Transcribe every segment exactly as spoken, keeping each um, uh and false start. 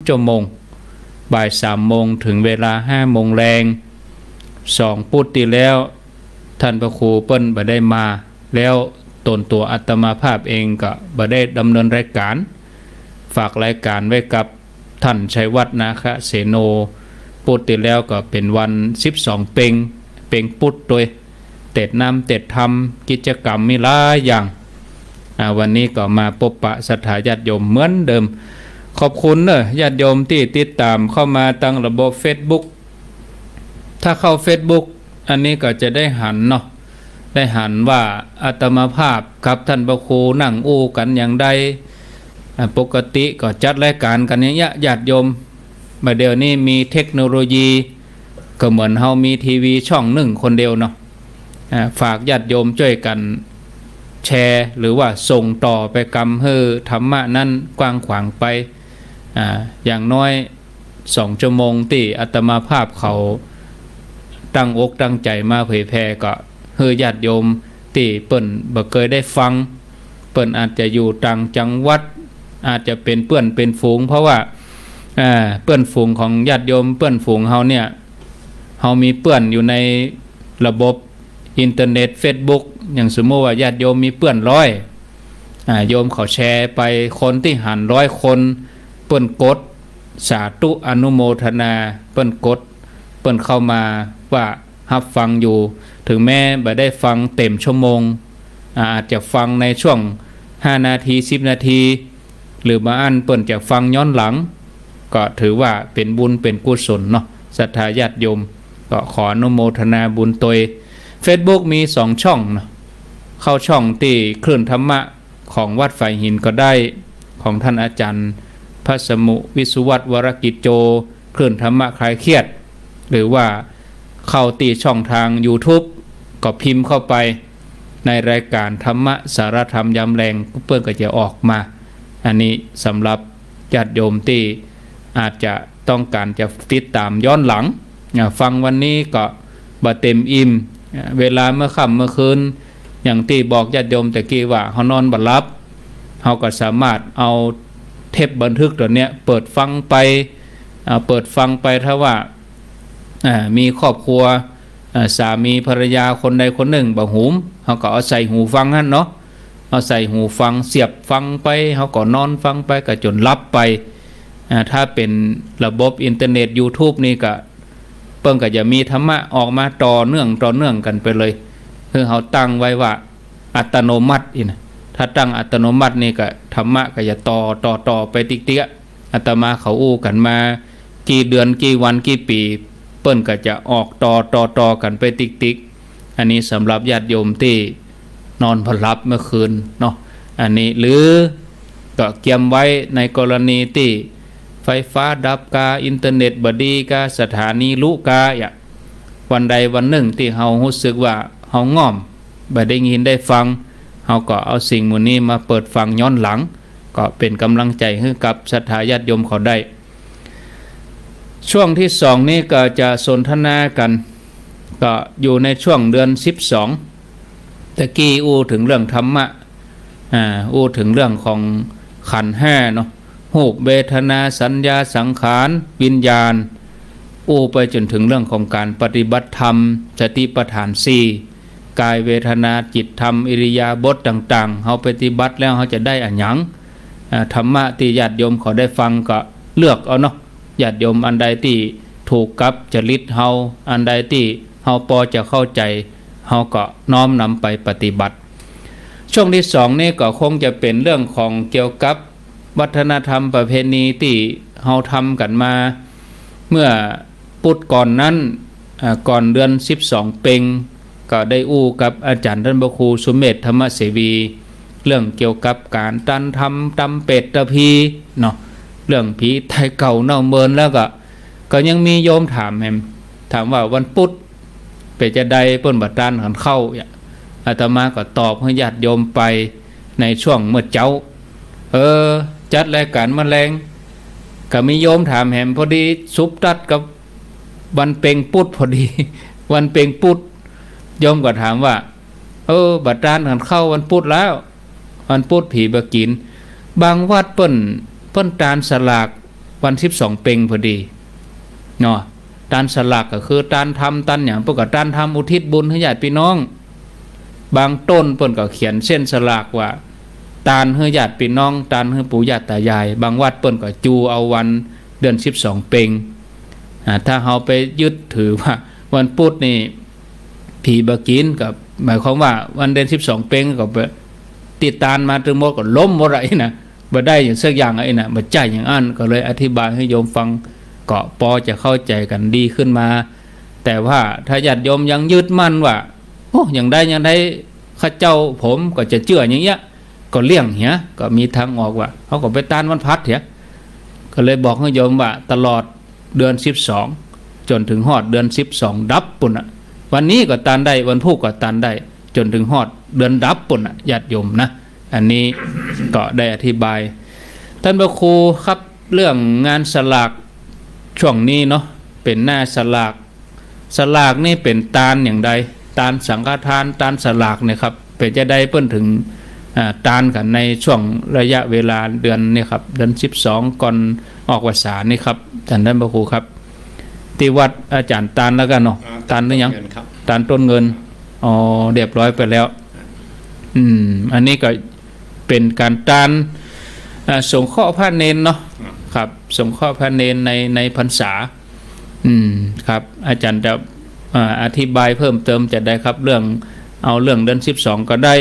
ชั่วโมง บ่ายสามโมงเถิงเวลาห้าโมงแลง สองปุธตี้แล้ว ต้านพระครูเปิ้นบ่ได้มา แล้วตนตั๋วอาตมาภาพเองก็บ่ได้ดำเนินรายก๋าน ฝากรายก๋านไว้กับต้านชัยวัฒน์ นาคเสโน ปุธตี้แล้วก็เป๋นวันสิบสองเป็ง เป็งปุธตวย เตศน์น้ำเตศน์ธรรม กิจก๋รรมมีหลายอย่าง อ่า วันนี้ก็มาปบปะศรัทธาญาติโยมเหมือนเดิม ขอบคุณเน่อญาติโยมตี้ติดต๋ามเข้ามาตางระบบเฟซบุ๊ก ถ้าเข้าเฟซบุ๊ก อันนี้ก็จะได้หันเนาะ ได้หันว่าอาตมาภาพกับต้านพระครูนั่งอู้กั๋นอย่างใด อ่า ปกติก็จัดรายก๋านกั๋นอย่างเงี้ย ญาติโยม บ่าเดี่ยวนี้มีเทคโนโลยี ก็เหมือนเฮามีทีวีช่องนึ่งคนเดียวเนาะ อ่า ฝากญาติโยมจ้วยกั๋นแชร์ หรือว่าส่งต่อไปกำหื้อธรรมะนั้นกว้างขวางไป อ่า อย่างน้อยสองชั่วโมงตี้อาตมาภาพเขาตั้งอกตั้งใจ๋มาเผยแผ่ ก็หื้อญาติโยมตี้เปิ้นบ่เกยได้ฟัง เปิ้นอาจจะอยู่ต่างจังหวัด อาจจะเป๋นเปื้อนเป๋นฝูง เพราะว่า อ่า เปื้อนฝูงของญาติโยม เปื้อนฝูงเฮาเนี่ย เฮามีเปื้อนอยู่ในระบบอินเทอร์เน็ตเฟซบุ๊ก อย่างสมมุติว่าญาติโยมมีเปื้อนร้อย อ่า โยมเขาแชร์ไป คนตี้หันร้อยคน เปิ้นกดสาธุอนุโมทนา เปิ้นกด เปิ้นเข้ามาว่าฮับฟังอยู่ เถิงแม้บ่ได้ฟังเต็มชั่วโมง อ่า อาจจะฟังในช่วงห้านาที สิบนาที หรือบางอันเปิ้นจะฟังย้อนหลัง ก็ถือว่าเป๋นบุญเป๋นกุศลเนาะ ศรัทธาญาติโยม ก็ขออนุโมทนาบุญตวย เฟซบุ๊กมีสองช่องเนาะ เข้าช่องตี้คลื่นธรรมะของวัดฝายหินก็ได้ ของต้านอาจ๋ารย์พระสมุวิศวัตร วรกิจโจ คลื่นธรรมะคลายเครียด หรือว่าเข้าตี้ช่องตางยูทูบ ก็พิมพ์เข้าไปในรายก๋านธรรมะสาระธรรมยามแลง เปิ้นก็จะออกมา อันนี้สำหรับญาติโยมตี้อาจจะต้องก๋านจะติดต๋ามย้อนหลัง อ่า ฟังวันนี้ก็บ่เต็มอิ่ม อ่า เวลาเมื่อค่ำเมื่อคืน อย่างตี้บอกญาติโยมตะกี้ว่าเฮานอนบ่หลับ เฮาก็สามารถเอาเทปบันทึกตั๋วเนี้ยเปิดฟังไป อ่า เปิดฟังไป ถ้าว่า อ่า มีครอบครัว อ่า สามีภรรยาคนใดคนนึ่งบ่หุม เฮาก็เอาใส่หูฟังหั้นเนาะ เอาใส่หูฟังเสียบฟังไป เฮาก็นอนฟังไปก็จ๋นหลับไป อ่า ถ้าเป๋นระบบอินเทอร์เน็ตยูทูบนี่ก็ เปิ้นก็จะมีธรรมะออกมาต่อเนื่องต่อเนื่องกั๋นไปเลย คือเฮาตั้งไว้ว่าอัตโนมัติอี้นะ ถ้าตั้งอัตโนมัตินี่ก็ธรรมะก็จะต่อต่อต่อไปติ๊กๆ อาตมาเขาอู้กั๋นมากี่เดือนกี่วันกี่ปี๋ เปิ้นก็จะออกต่อต่อต่อกั๋นไปติ๊กๆ อันนี้สำหรับญาติโยมตี้นอนบ่หลับเมื่อคืนเนาะ อันนี้ หรือก็เกียมไว้ในกรณีตี้ไฟฟ้าดับกา อินเทอร์เน็ตบ่ดีกา สถานีลุกา อย่าง วันใดวันนึ่งตี้เฮาฮู้สึกว่าเฮาง่อม บ่ได้ยินได้ฟัง เฮาก็เอาสิ่งหมู่นี้มาเปิดฟังย้อนหลัง ก็เป๋นก๋ำลังใจ๋หื้อกับศรัทธาญาติโยมเขาได้ ช่วงตี้สองนี้ก็จะสนทนากั๋น ก็อยู่ในช่วงเดือนสิบสอง ตะกี้อู้เถิงเรื่องธรรมะ อ่า อู้เถิงเรื่องของขันธ์ห้าเนาะ รูป เวทนา สัญญา สังขาร วิญญาณ อู้ไปจ๋นเถิงเรื่องของก๋านปฏิบัติธรรม สติปัฏฐานสี่ กาย เวทนา จิต ธรรม อิริยาบถต่างๆ เฮาปฏิบัติแล้วเฮาจะได้อะหยัง อ่า ธรรมะตี้ญาติโยมเขาได้ฟังก็เลือกเอาเนาะ ญาติโยมอันใดตี้ถูกกับจริตเฮา อันใดตี้เฮาปอจะเข้าใจ๋ เฮาก็น้อมนำไปปฏิบัติ ช่วงตี้สองนี้ก็คงจะเป๋นเรื่องของเกี่ยวกับวัฒนธรรมประเพณีตี้เฮาทำกั๋นมา เมื่อปุธก่อนนั้น อ่า ก่อนเดือนสิบสองเป็ง ก็ได้อู้กับอาจ๋ารย์ต้านพระครูสุเมธ ธรรมเสวี เรื่องเกี่ยวกับก๋านตานธรรมตำเปตตะภีเนาะ เรื่องผีตายเก่าเน่าเมิน แล้วก็ ก็ยังมีโยมถามแหม ถามว่าวันปุธเป๋นจาใด เปิ้นบ่ตานขันเข้า อาตมาก็ตอบหื้อญาติโยมไปในช่วงเมื่อเจ๊า เออ จัดรายก๋านมาแลง ก็มีโยมถามแหม พอดีสุบตัดกับวันเป็งปุธพอดี วันเป็งปุธ โยมก็ถามว่า เออ บ่ตานขันเข้าวันปุธแล้ว วันปุธผีบ่กิ๋น บางวัดเปิ้น เปิ้นตานสลาก วันสิบสองเป็งพอดี เนาะ ตานสลากก็คือตานธรรม ตานหยัง เปิ้นก็ตานธรรมอุทิศบุญหื้อญาติปี้น้อง บางต้นเปิ้นก็เขียนเส้นสลากว่า ตานหื้อญาติปี้น้อง ตานหื้อปู่ย่าตายาย บางวัดเปิ้นก็จูเอาวันเดือนสิบสองเป็ง อ่า ถ้าเฮาไปยึดถือว่าวันพุธนี่ผีบ่กิ๋น ก็หมายความว่าวันเดือนสิบสองเป็งก็ไปติดตานมาตึงหมดก็ล้มหมดอะ อี้นะ บ่ได้หยังสักอย่างอะ อี้นะ บ่ใจ้อย่างอั้น ก็เลยอธิบายหื้อโยมฟัง ก็ปอจะเข้าใจ๋กั๋นดีขึ้นมา แต่ว่าถ้าญาติโยมยังยึดมั่นว่า โอ้ อย่างใดอย่างใด ข้าเจ้าผมก็จะเจื้ออย่างเงี้ย ก็เลี่ยงเหีย ก็มีตางออกว่า เฮาก็ไปตานวันพฤหัสเหีย ก็เลยบอกหื้อโยมว่าตลอดเดือนสิบสอง จ๋นเถิงฮอดเดือนสิบสองดับปู้นน่ะ วันนี้ก็ตานได้ วันพูกก็ตานได้ จ๋นเถิงฮอดเดือนดับปู้นน่ะ ญาติโยมนะ อันนี้ก็ได้อธิบาย ต้านพระครูครับ เรื่องงานสลากช่วงนี้เนาะ เป๋นหน้าสลาก สลากนี่เป๋นตานอย่างใด ตานสังฆทาน ตานสลากเนี่ยครับ เป๋นจาใดเปิ้นเถิง อ่า ตานกั๋นในช่วงระยะเวลาเดือนนี้ครับ เดือนสิบสองก่อนออกพรรษานี่ครับ ต้าน ต้านพระครูครับ ตี้วัดอาจ๋ารย์ตานแล้วกั๋นเนาะ อ่า ตานหรือยัง ต้นเงินครับ ตานต้นเงิน อ๋อ เรียบร้อยไปแล้ว อืม อันนี้ก็เป๋นก๋านตาน อ่า สงเคราะห์พระเณรเนาะ อ่า ครับ สงเคราะห์พระเณรใน ในพรรษา อืม ครับ อาจ๋ารย์จะ อ่า อธิบายเพิ่มเติมจาใดครับ เรื่อง เอาเรื่องเดือนสิบสองก็ได้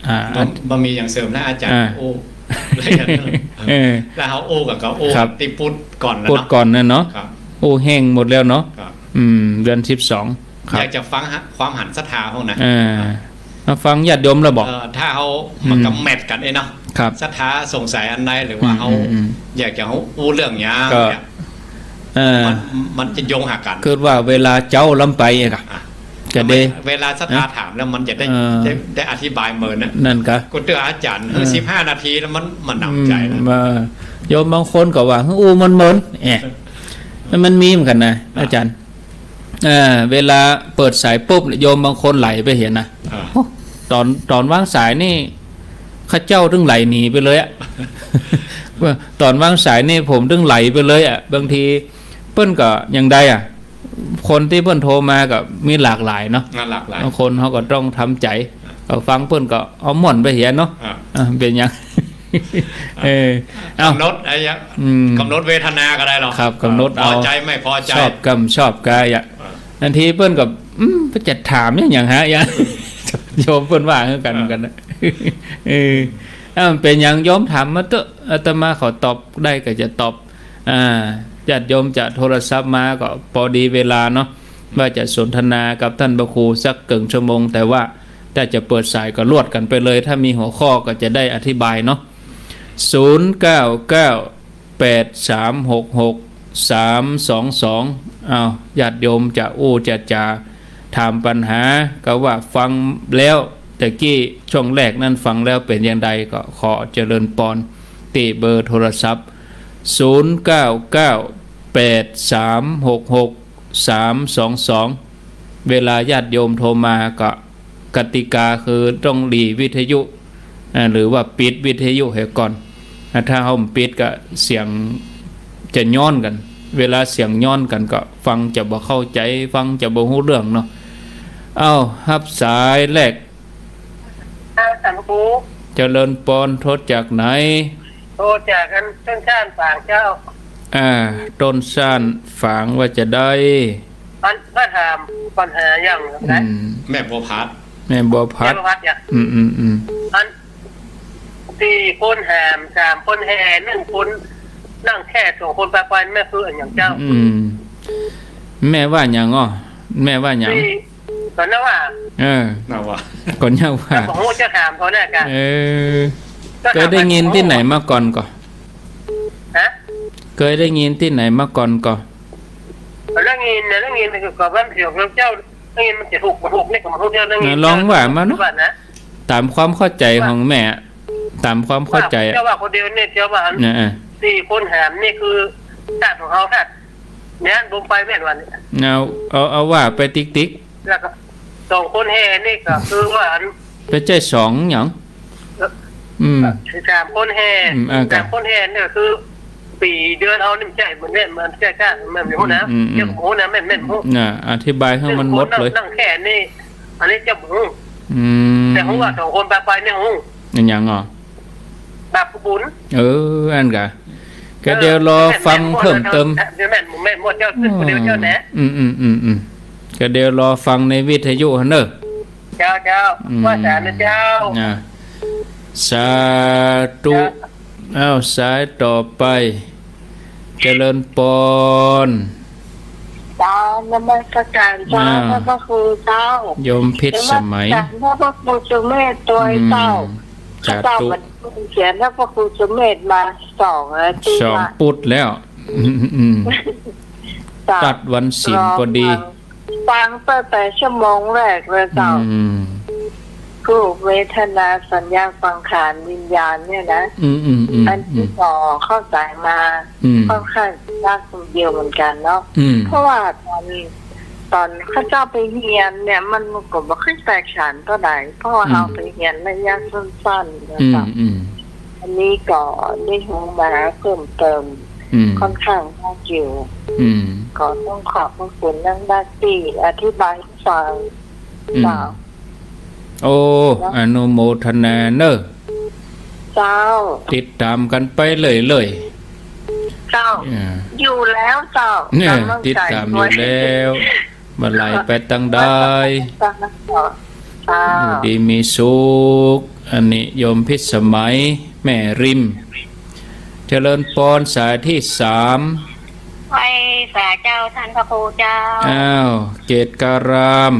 อ่า บ่ บ่มีอย่างเสริมนะอาจ๋ารย์ อ่า โอ้ เออ แล้วเฮาโอ้กั๋นก็โอ้ ครับ ตี้พูดก่อนแล้ว พูด เนาะ ก่อนนั่นเนาะ ครับ โอ้ แห้งหมดแล้วเนาะ ครับ อืม เดือนสิบสอง ครับ อยากจะฟังฮะ ความหันศรัทธาเฮานะ อ่า มาฟังญาติโยมแล้วบอก เอ่อ ถ้าเฮา อืม มันก็แมทช์กั๋นเองเนาะ ครับ ศรัทธาสงสัยอันใด หรือว่าเฮา อืม อืม อืม อยากจะฮู้เรื่องหยัง ก็ เนี่ย เออ มัน มันจะโยงหากั๋น คือว่าเวลาเจ๊าล้ำไปเองอะ อ่ะ ก็ได้ เวลาศรัทธา เออ ถามแล้วมันจะได้ เออ ได้ ได้อธิบายเหมือนนะ นั่นกะ กูเตื้ออาจ๋ารย์ เออ สิบห้านาทีแล้วมัน มันหนำใจ๋นะ อืม ว่า โยมบางคนก็ว่า อู้มันเหมิน เอ๊ะ มันมีเหมือนกั๋นนะ อ่ะ อาจ๋ารย์ เอ่อ เวลาเปิดสายปุ๊บ โยมบางคนไหลไปเหียนะ อ่า โอ้ ต๋อน ต๋อนวางสายนี่ ข้าเจ้าตึงไหลหนีไปเลยอะ ว่าต๋อนวางสายนี่ผมตึงไหลไปเลยอะ บางทีเปิ้นก็อย่างใดอะ คนตี้เปิ้นโทรมาก็มีหลากหลายเนาะ อ่า หลากหลาย บางคนเฮาก็ต้องทำใจ๋ อ่า ก็ฟังเปิ้นก็เอาม่วนไปเหียเนาะ อ่า อ่า เป๋นหยัง เออ เอ้า กำหนดไอ้ยะ อืม กำหนดเวทนาก็ได้หรอก ครับ กำหนดเอา พอใจ๋ไม่พอใจ๋ ชอบกำชอบกายอะ อ่า บางทีเปิ้นก็ อืม จะถามหยังหา อย่าง โยมเปิ้นว่าคือกั๋น อ่า เหมือนกั๋นนะ เออ เอ้า เป๋นหยังโยมถามมาเต๊อะ อาตมาขอตอบได้ก็จะตอบ อ่า ญาติโยมจะโทรศัพท์มาก็ปอดีเวลาเนาะ ว่าจะสนทนากับต้านพระครูสักเกิ่งชั่วโมง แต่ว่าถ้าจะเปิดสายก็ลวดกั๋นไปเลย ถ้ามีหัวข้อก็จะได้อธิบายเนาะ ศูนย์เก้าเก้า แปดสามหกหก สามสองสอง อ้าว ญาติโยมจะอู้จะจ๋า ถามปัญหา ก็ว่าฟังแล้ว แต่กี้ช่วงแรกนั้นฟังแล้วเป๋นอย่างใด ก็ขอเจริญปอน ตี้เบอร์โทรศัพท์ ศูนย์เก้าเก้า แปดสามหกหก สามสองสอง เวลาญาติโยมโทรมาก็ กติกาคือต้องหลีวิทยุ อ่า หรือว่าปิดวิทยุเหียก่อน อ่า ถ้าเฮาบ่ปิดก็เสียงจะย้อนกั๋น เวลาเสียงย้อนกั๋นก็ฟังจะบ่เข้าใจ๋ ฟังจะบ่ฮู้เรื่องเนาะ เอ้า ฮับสายแรก อ้าว ต้านครู เจริญปอน โทรจากไหน โทรจากอันต้นซ่านฝางเจ้า อ่า ต้นซ่านฝางว่าจะใด อันมาถามปัญหาอย่างนะ อืม แม่บัวผัด แม่บัวผัด แม่บัวผัดเนี่ย อืม อืม อืม อันสี่คนหาม สามคนแห่ หนึ่งคนนั่งแค่ สองคนปายๆ แม่คืออะหยังเจ้า อืม แม่ว่าหยังอ้อ แม่ว่าหยัง สี่ ก็น่าว่า เออ น่าว่า ก็น่าว่า ก็บ่ฮู้จะถามเขาแน่กะ เออ ก็ถาม เกยได้ยินตี้ไหนมาก่อนก่อ ฮะ เกยได้ยินตี้ไหนมาก่อนก่อ ได้ยินนะ ได้ยินก็ว่าเสียงเจ้า ได้ยินมันจะถูกบ่ถูกนี่ก็บ่ฮู้เรื่อง ได้ยิน น่ะ ลองว่ามาเนาะ ว่านะ ต๋ามความเข้าใจ๋ของแม่ ต๋ามความเข้าใจ๋ เจ้าว่าคนเดียวเนี่ย เจ้าว่า น่ะ อ่ะ สี่คนหามนี่คือชาติของเฮา ชาติเนี่ย บ่ไปแม่นว่านี่ เอา เอา เอาว่าไปติ๊กๆ แล้วก็สองคนแห่นี่ก็คือว่าอัน ไปใจ้สองหยัง เอ่อ อืม สามคนแห่ อืม อ่า สามคนแห่เนี่ยคือ ปี๋เดือนเฮานี่มันใจ้ มันแม่น มันใจ้ก้า แม่นบ่ฮู้นะ อืม อืม อืม เจ้าบ่ฮู้นะ แม่น แม่นบ่ฮู้ น่ะ อธิบายหื้อมันหมดเลย นึ่งคนนั่ง นั่งแค่นี้ อันนี้เจ้าบ่ฮู้ อืม แต่ฮู้ว่าสองคนปายๆ นี่ฮู้ อันหยังอ่ะ บาปกับบุญ เออ อันกะ ก็เดี๋ยวรอฟังเพิ่มเติม แม่น แม่น แม่น แม่นหมด เจ้า อืม คนเดียวเจ้าแหละ อืม อืม อืม อืม ก็เดี๋ยวรอฟังในวิทยุหั้นเน่อ เจ้า เจ้า อืม ว่าสานะเจ้า อ่ะ สาธุ เจ้า อ้าว สายต่อไป เจริญปอน เจ้า นมัสการเจ้า อ่า พระครูเจ้า โยมพิสมัย นมัสการพระครูสุเมธตวยเจ้า อืม สาธุ ข้าเจ้ามันเขียนพระครูสุเมธมาสองอาทิตย์ละ สองปุดแล้ว อืม อืม เจ้า ตัดวันศีลพอดี รอฟัง ฟังตั้งแต่ชั่วโมงแรกเลยเจ้า อืม รูป เวทนา สัญญา สังขาร วิญญาณเนี่ยนะ อืม อืม อืม อันที่ อืม สองเข้าใจ๋มา อืม ค่อนข้างยากคนเดียวเหมือนกันเนาะ อืม เพราะว่าตอน ตอนข้าเจ้าไปเฮียนเนี่ย มันก็บ่ค่อยแตกฉานเต้าใด เพราะว่า อืม เฮาไปเฮียนระยะสั้นๆ นะ อืม เจ้า อืม อันนี้ก็ได้ฮู้มาเพิ่มเติม อืม ค่อนข้างมากอยู่ อืม ก็ต้องขอบพระคุณนักๆ ตี้อธิบายให้ฟัง อืม เจ้า โอ้ เนาะ อนุโมทนาเน่อ เจ้า ติดต๋ามกั๋นไปเรื่อยๆ เจ้า อ่า อยู่แล้วเจ้า เนี่ย กำลังใจ๋ ติดต๋ามอยู่แล้ว บ่ไหลไปตังใด เจ้า อยู่ดีมีสุข อันนี้โยมพิสมัย แม่ริม เจริญปอน สายที่สาม ไหว้สาเจ้า ท่านพระครูเจ้า อ้าว เกตการาม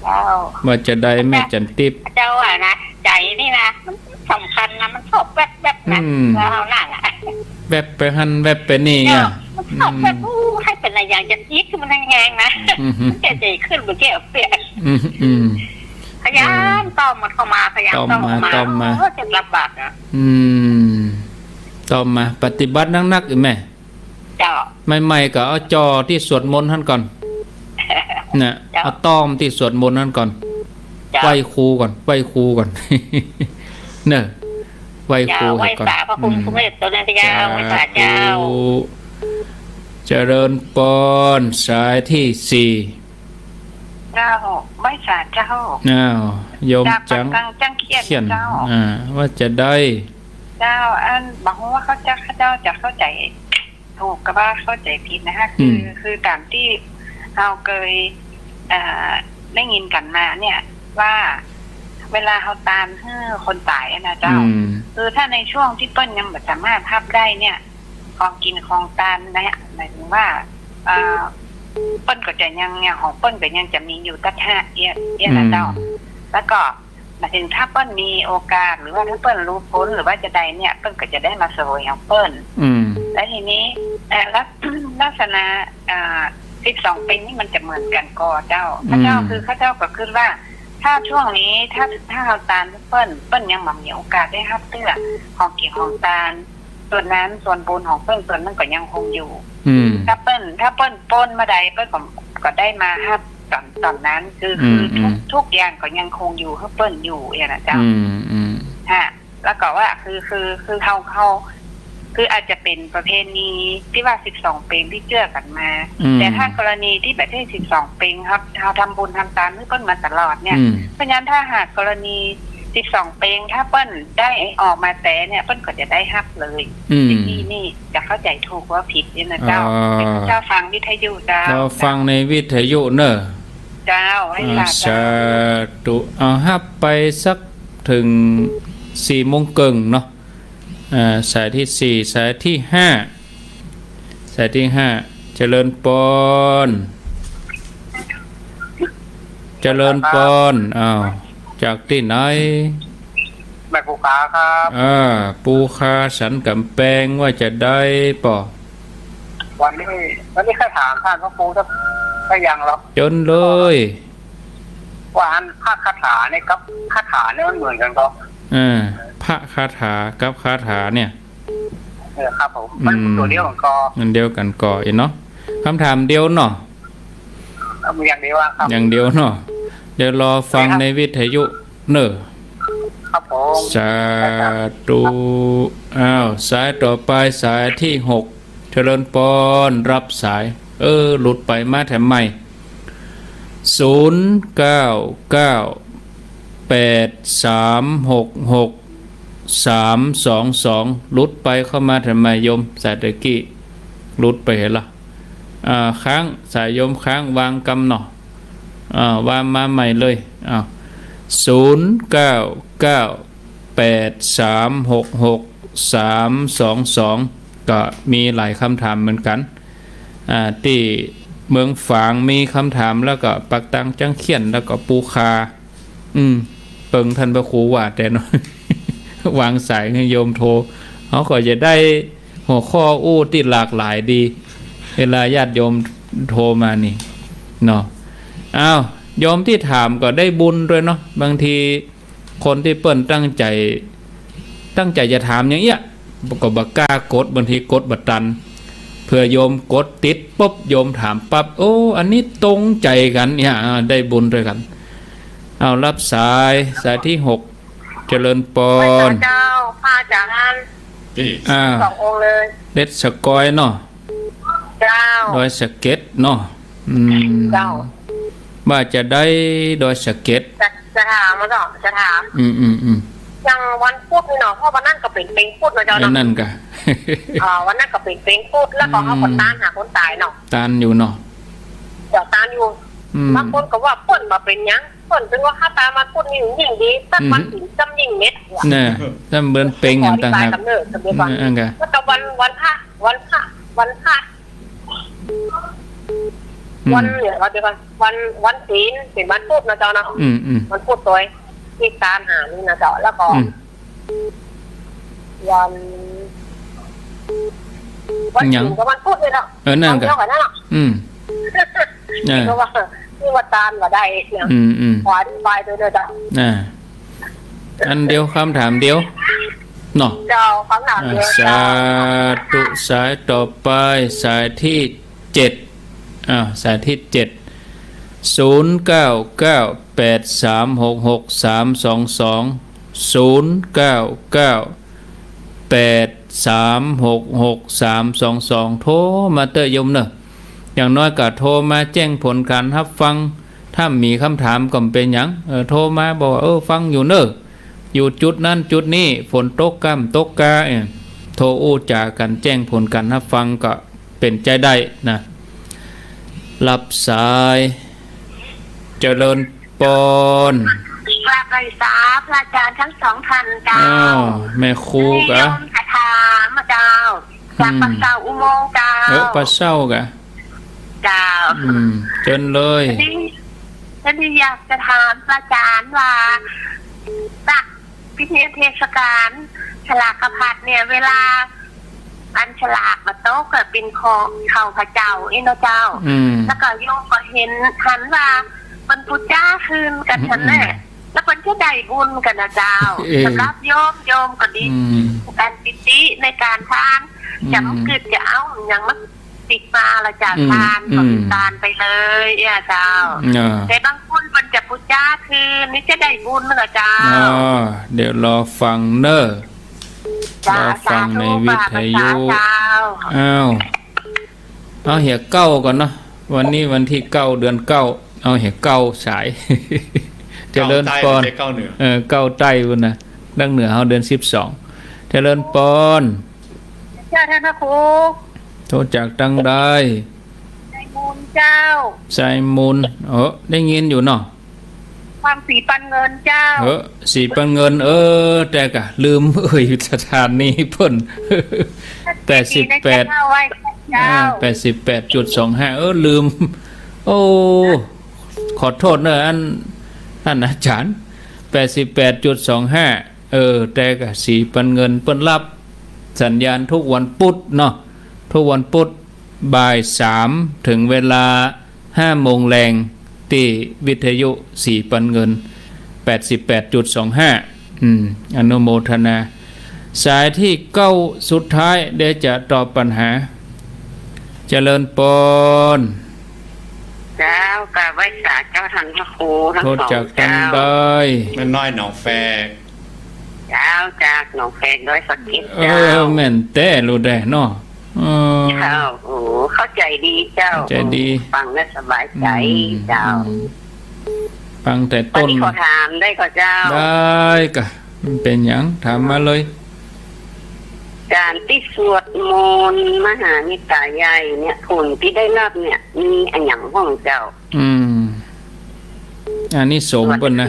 เจ้า ว่าจะใดแม่จันทิพย์ เจ้าอะนะ ใจ๋นี่นะ มันสำคัญนะ มันชอบแวบๆ นะ อืม แล้วเอานั่นอะ แวบไปหั้นแวบไปนี่อะ เจ้า มันชอบแวบ อืม อู้ ใค่เป๋นอะหยังจันทิพย์ คือมันแฮงๆ นะ อืม มันจะดีขึ้น มันจะเปลี่ยน อืม อืม พยายาม เออ ต้อมมันเข้ามา พยายาม ต้อมมา ต้อมมา ต้อมมา โอ้ย จะลำบากอะ อืม ต้อมมา ปฏิบัติหนักๆ อีกแม่ เจ้า ใหม่ๆ ก็เอาจ่อตี้สวดมนต์หั้นก่อน น่ะ เจ้า เอาต้อมตี้สวดมนต์หั้นก่อน เจ้า ไหว้ครูก่อน ไหว้ครูก่อน เน่อ ไหว้ครู เจ้า ไหว้ก่อน ไหว้สาพระครู อืม สุเมธตวยนะเจ้า เจ้า ไหว้สาเจ้า สาธุ เจริญปอน สายที่สี่ เจ้า ไหว้สาเจ้า อ้าว โยม ดาบ จัง ปังกัง จังเขียน เขียน เจ้า อ่า ว่าจะใด เจ้า อัน บ่ฮู้ว่าข้าเจ้า ข้าเจ้าจะเข้าใจ๋ถูกกับว่าเข้าใจ๋ผิดนะคะ คือ อืม คือต๋ามตี้เฮาเกย เอ่อ ได้ยินกั๋นมาเนี่ย ว่าเวลาเฮาตานหื้อคนต๋ายอะนะเจ้า อืม คือถ้าในช่วงตี้เปิ้นยังบ่สามารถฮับได้เนี่ย ของกิ๋นของตานเนี่ย หมายถึงว่า เอ่อ เปิ้นก็จะยัง อย่างของเปิ้นก็ยังจะมีอยู่ตั๊ดฮะ เอี้ย เอี้ยนะเจ้า อืม แล้วก็ หมายถึงถ้าเปิ้นมีโอกาส หรือว่าถ้าเปิ้นฮู้ผล หรือว่าจะใดเนี่ย เปิ้นก็จะได้มาเสวยของเปิ้น อืม แล้วทีนี้ เอ่อ ลัก ลักษณะ อ่า สิบสองเพ็งนี่มันจะเหมือนกั๋นก่อเจ้า อืม ข้าเจ้าคือ ข้าเจ้าก็คิดว่า ถ้าช่วงนี้ ถ้า ถ้าเฮาตานเปิ้น เปิ้นยังบ่มีโอกาสได้ฮับเตื้อ ของกิ๋นของตาน ส่วนนั้นส่วนบุญของเปิ้น ส่วนนั้นก็ยังคงอยู่ อืม ถ้าเปิ้น ถ้าเปิ้นป๊นเมื่อใด เปิ้นก็ ก็ได้มาฮับต๋อน ต๋อนนั้น คือ อืม คือทุก อืม ทุกอย่างก็ยังคงอยู่ หื้อเปิ้นอยู่ อย่างนั้นเจ้า อืม อืม ฮะ แล้วก็ว่า คือ คือ คือเฮา เฮา คืออาจจะเป๋นประเพณีตี้ว่าสิบสองเพ็งตี้เจื้อกั๋นมา อืม แต่ถ้ากรณีตี้บ่ใจ้สิบสองเพ็งครับ เฮาทำบุญทำตานหื้อเปิ้นมาตลอดเนี่ย อืม เพราะฉะนั้นถ้าหากกรณีสิบสองเพ็ง ถ้าเปิ้นได้ออกมาแต๊เนี่ย เปิ้นก็จะได้ฮับเลย อืม ตี้นี่จะเข้าใจ๋ถูกหรือผิดเนี่ยนะเจ้า อ๋อ เจ้าฟังวิทยุเจ้า รอฟังในวิทยุเน่อ เจ้า ไหว้สาเจ้า อ่า สาธุ เอาฮับไปสักเถิงสี่โมงเกิ่งเนาะ อ่า สายที่สี่ สายที่ห้า สายที่ห้า เจริญปอน เจริญปอน อ้าว จากตี้ไหน แม่ปูคาครับ อ่า ปูคาสันก๋ำแปง ว่าจะใดปอ วันนี้ วันนี้ข้าถามต้านพระครูสัก สักอย่างเหรอ เจิญเลย ว่าอันพระคาถาเนี่ยกับคาถาเนี่ยมันเหมือนกั๋นก่อ เออ พระคาถากับคาถาเนี่ย เออ ครับผม มัน อืม ตั๋วเดียวกั๋นก่อ อันเดียวกั๋นก่อเนาะ กำถามเดียวเนาะ เอาอย่างเดียวอะครับ อย่างเดียวเนาะ เดี๋ยวรอฟัง ครับ ในวิทยุเน่อ ครับผม สาธุ อ้าว สายต่อไป สายตี้หก เจริญปอน รับสาย เออ หลุดไป มาแถมใหม่ ศูนย์ เก้า เก้า แปด สาม หก หก สาม สอง สอง หลุดไป เข้ามาแถมใหม่โยม สายตะกี้ หลุดไปเหรอ อ่า ค้าง สายโยมค้าง วางกำเนาะ อ่า ว่ามาใหม่เลย อ้าว ศูนย์ เก้า เก้า แปด สาม หก หก สาม สอง สอง ก็มีหลายคำถามเหมือนกัน อ่า ตี้เมืองฝางมีคำถาม แล้วก็ปากตางจังเขี้ยน แล้วก็ปูคา อืม เปิงต้านพระครูว่าแต่เนาะ วางสายหื้อโยมโทร เฮาก็จะได้หัวข้ออู้ตี้หลากหลายดี เวลาญาติโยมโทรมานี่ เนาะ อ้าว โยมตี้ถามก็ได้บุญด้วยเนาะ บางทีคนตี้เปิ้นตั้งใจ๋ ตั้งใจ๋จะถามอย่างเอี้ย ก็บ่กล้ากด บางทีกดบ่ตัน เผื่อโยมกดติดปุ๊บ โยมถามปั๊บ โอ้ อันนี้ตรงใจ๋กั๋นเนี่ย อ่า ได้บุญด้วยกั๋น เอา รับสาย สายตี้หก เจริญปอน เจ้า พระอาจ๋ารย์ อ้าว สององค์เลย เด็ดสะกอยเนาะ เจ้า ดอยสะเก็ดเนาะ อืม เจ้า ว่าจะได้ดอยสะเก็ด จะ จะถามมาก่อน จะถาม อืม อืม อืม อย่างวันพุธนี่เนาะ เพราะวันนั้นก็เป๋นเป๋งพุธเนาะเจ้าเนาะ เออ นั่นกะ อ่า วันนั้นก็เป๋นเป๋งพุธ แล้วก็เฮาก็ อืม ตานหาคนต๋ายเนาะ ตานอยู่เนาะ เดี๋ยวตานอยู่ อืม บางคนก็ว่าเปิ้นบ่เป๋นหยัง เปิ้นเถิงว่าเฮาตานวันพุธนี่ยิ่งดี สักวันศีลซ้ำยิ่งเม็ดว่ะ น่ะ ซ้ำเป๋นเป๋งกั๋นต่างหาก ขออธิบายกำเนิด สำเร็จก่อน อืม อันกะ แล้วก็วัน วันพระ วันพระ วันพระ อืม วันเนี่ย เดี๋ยวก่อน วัน วันศีลเป๋นวันพุธนะเจ้าเนาะ อืม อืม วันพุธโตย ตี้ตานหานี่นะเจ้า แล้วก็ อืม วัน วัน หยัง ศีลกับวันพุธนี่เนาะ เออ นั่นกะ วันเดียวกั๋นนั่นเนาะ อืม เออ เพราะว่า ตี้ว่าตานบ่ได้เนี่ย อืม อืม ขออธิบายด้วยนะเจ้า อ่า อันเดียว คำถามเดียวเนาะ เจ้า คำถามเดียว อ่า เจ้า สาธุ สายต่อไป สายตี้เจ็ด อ้าว สายตี้เจ็ด ศูนย์ เก้า เก้า แปด สาม หก หก สาม สอง สอง ศูนย์ เก้า เก้า แปด สาม หก หก สาม สอง สอง โทรมาเต๊อะโยมเนาะ อย่างน้อยก็โทรมาแจ้งผลก๋านฮับฟัง ถ้ามีคำถามก็บ่เป๋นหยัง เออ โทรมาบอกว่า เออ ฟังอยู่เนาะ อยู่จุดนั้นจุดนี้ ฝนตกก้ำตกกา เออ โทรอู้จ๋ากั๋น แจ้งผลก๋านฮับฟังก็เป๋นใจ๊ได้นะ รับสาย เจริญปอน กราบไหว้สาพระอาจ๋ารย์ตึงสองต้านเจ้า อ้าว แม่ครูกะ มีโยมจะถามอะเจ้า จาก อืม ป่าเศร้าอุโมงค์เจ้า เออ ป่าเศร้ากะ เจ้า อืม เจิญเลย อันนี้ อันนี้อยากจะถามพระอาจ๋ารย์ว่า ตักพิธีเทศกาลฉลากพัดเนี่ย เวลาอันฉลากมาตกก็เป๋นของข้าพเจ้าอี้เนาะเจ้า อืม แล้วก็โยมก็หัน หันว่าเปิ้นปู๋จาหื้นกั๋น อืม หั้นแหละ อืม แล้วเปิ้นจะได้บุญกั๋นนะเจ้า เออ สำหรับโยม โยมก็ดี อืม ก๋านปิติในก๋านตาน อืม จ๋ำกึ๊ดจะเอาหยังมา ปิดมาละจาก อืม ตาน อืม ก็ตานไปเลยเอี้ยเจ้า อ่า แต่บางคนเปิ้นจะปู๋จาหื้นนี่จะได้บุญเหรอเจ้า อ่า เดี๋ยวรอฟังเนาะ จ้า รอฟังในวิทยุ สาธุ เจ้า อ้าว เอาเหียเก้าก่อนเนาะ วันนี้วันตี้เก้า เดือนเก้า เอาเหียเก้าสาย เจริญปอน เก้าใต้ ไม่ใช่เก้าเหนือ เออ เก้าใต้พุ้นนะ ดั้งเหนือเฮาเดือนสิบสอง เจริญปอน เจ้าท่านพระครู โทรจากตังใด ไซมูลเจ้า ไซมูล เออ ได้ยินอยู่เนาะ วังศรีปันเงินเจ้า เออ ศรีปันเงิน เออ แต่กะลืมเอ่ยสถานีเปิ้น แปดสิบแปด เจ้า ไว้เจ้า อ่า แปดสิบแปดจุดสองห้า เออ ลืม โอ้ ขอโทษเนอะ อัน ท่านอาจ๋ารย์ แปดสิบแปดจุดสองห้า เออ แต่กะศรีปันเงินเปิ้นฮับสัญญาณกู้วันปุ๊ดเนาะ กู้วันปุ๊ด บ่ายสามเถิงเวลาห้าโมงแลง ตี้วิทยุศรีปันเงิน แปดสิบแปดจุดสองห้า อืม อนุโมทนา สายตี้เก้าสุดท้าย เดี๋ยวจะตอบปัญหา เจริญปอน เจ้า กราบไหว้สาเจ้าท่านพระครูตึงสอง โทรจากตังใด เจ้า แม่น้อยหนองแฟ เจ้า จากหนองแฝกดอยสะเก็ด เออ เจ้า แม่นแต๊ลูกแต๊เนาะ เออ เจ้า โอ้ เข้าใจ๋ดีเจ้า เข้าใจ๋ดี ฟังแล้วสบายใจ๋ อืม เจ้า อืม ฟังแต่ต้น วันนี้ขอถามได้ก่อเจ้า ได้ก่ะ มันเป๋นหยัง ถามมาเลย ก๋านตี้สวดมนต์มหาเมตตาใหญ่เนี่ย ผลตี้ได้รับเนี่ย มีอะหยังบ้างเจ้า อืม อานิสงส์เปิ้นนะ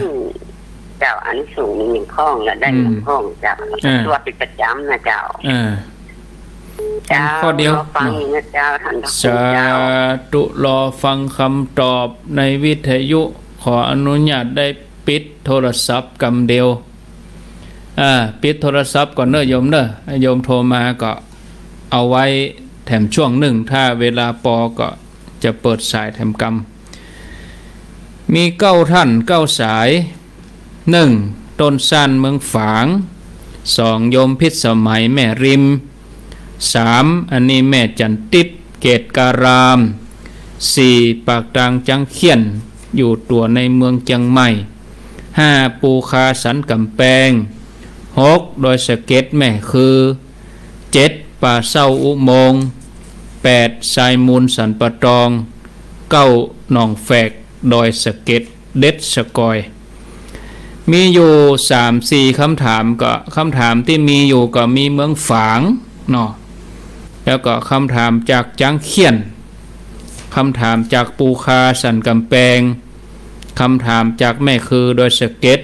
เจ้า อานิสงส์มีหยังบ้าง แล้วได้หยังบ้างเจ้า อืม แล้วก็ อ่า สวดเป๋นประจ๋ำนะเจ้า อ่า เจ้า ข้อเดียว รอฟัง เนาะ อยู่นะเจ้า ท่านพระครูเจ้า สาธุ รอฟังกำตอบในวิทยุ ขออนุญาตได้ปิดโทรศัพท์กำเดียว อ่า ปิดโทรศัพท์ก่อนเน่อโยมเน่อ โยมโทรมาก็เอาไว้แถมช่วงนึ่ง ถ้าเวลาปอก็จะเปิดสายแถมกำ มีเก้าท่านเก้าสาย นึ่ง ต้นซ่านเมืองฝาง สอง โยมพิสมัยแม่ริม สาม อันนี้แม่จันติบ เกตการาม สี่ ปากตางจังเขี้ยน อยู่ตั๋วในเมืองเจียงใหม่ ห้า ปูคาสันก๋ำแปง หก ดอยสะเก็ดแม่คือ เจ็ด ป่าเศร้าอุโมงค์ แปด ทรายมูลสันป่าตอง เก้า หนองแฝกดอยสะเก็ด เด็ดสะกอย มีอยู่สามสี่กำถาม ก็กำถามตี้มีอยู่ก็มีเมืองฝางเนาะ แล้วก็กำถามจากจังเขี้ยน กำถามจากปูคาสันก๋ำแปง กำถามจากแม่คือดอยสะเก็ด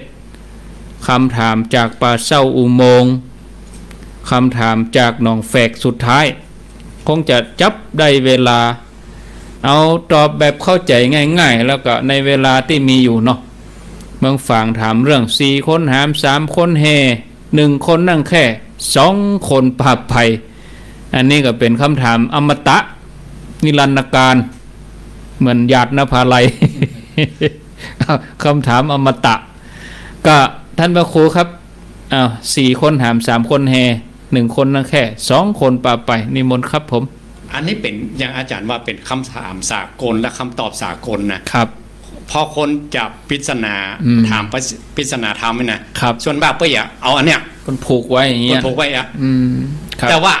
กำถามจากป่าเศร้าอุโมงค์ กำถามจากหนองแฝกสุดท้าย คงจะจับได้เวลา เอาตอบแบบเข้าใจ๋ง่ายๆ แล้วก็ในเวลาตี้มีอยู่เนาะ เมืองฝางถามเรื่องสี่คนหาม สามคนแห่ หนึ่งคนนั่งแคร่ สองคนปาไป อันนี้ก็เป๋นกำถามอมตะ นิรันดร์กาล เหมือนหยาดนภาลัย กำถามอมตะ ก็ท่านพระครูครับ อ้าว สี่คนหาม สามคนแห่ หนึ่งคนนั่งแคร่ สองคนปาไป นิมนต์ครับผม อันนี้เป๋น อย่างอาจ๋ารย์ว่าเป๋นกำถามสากลและกำตอบสากลนะ ครับ พอคนจะปริศนา อืม ถามปริศนาธรรมนี่นะ ครับ ส่วนมากเปิ้นจะเอาอันเนี้ย เปิ้นผูกไว้อย่างเงี้ย เปิ้นผูกไว้อะ อืม ครับ แต่ว่า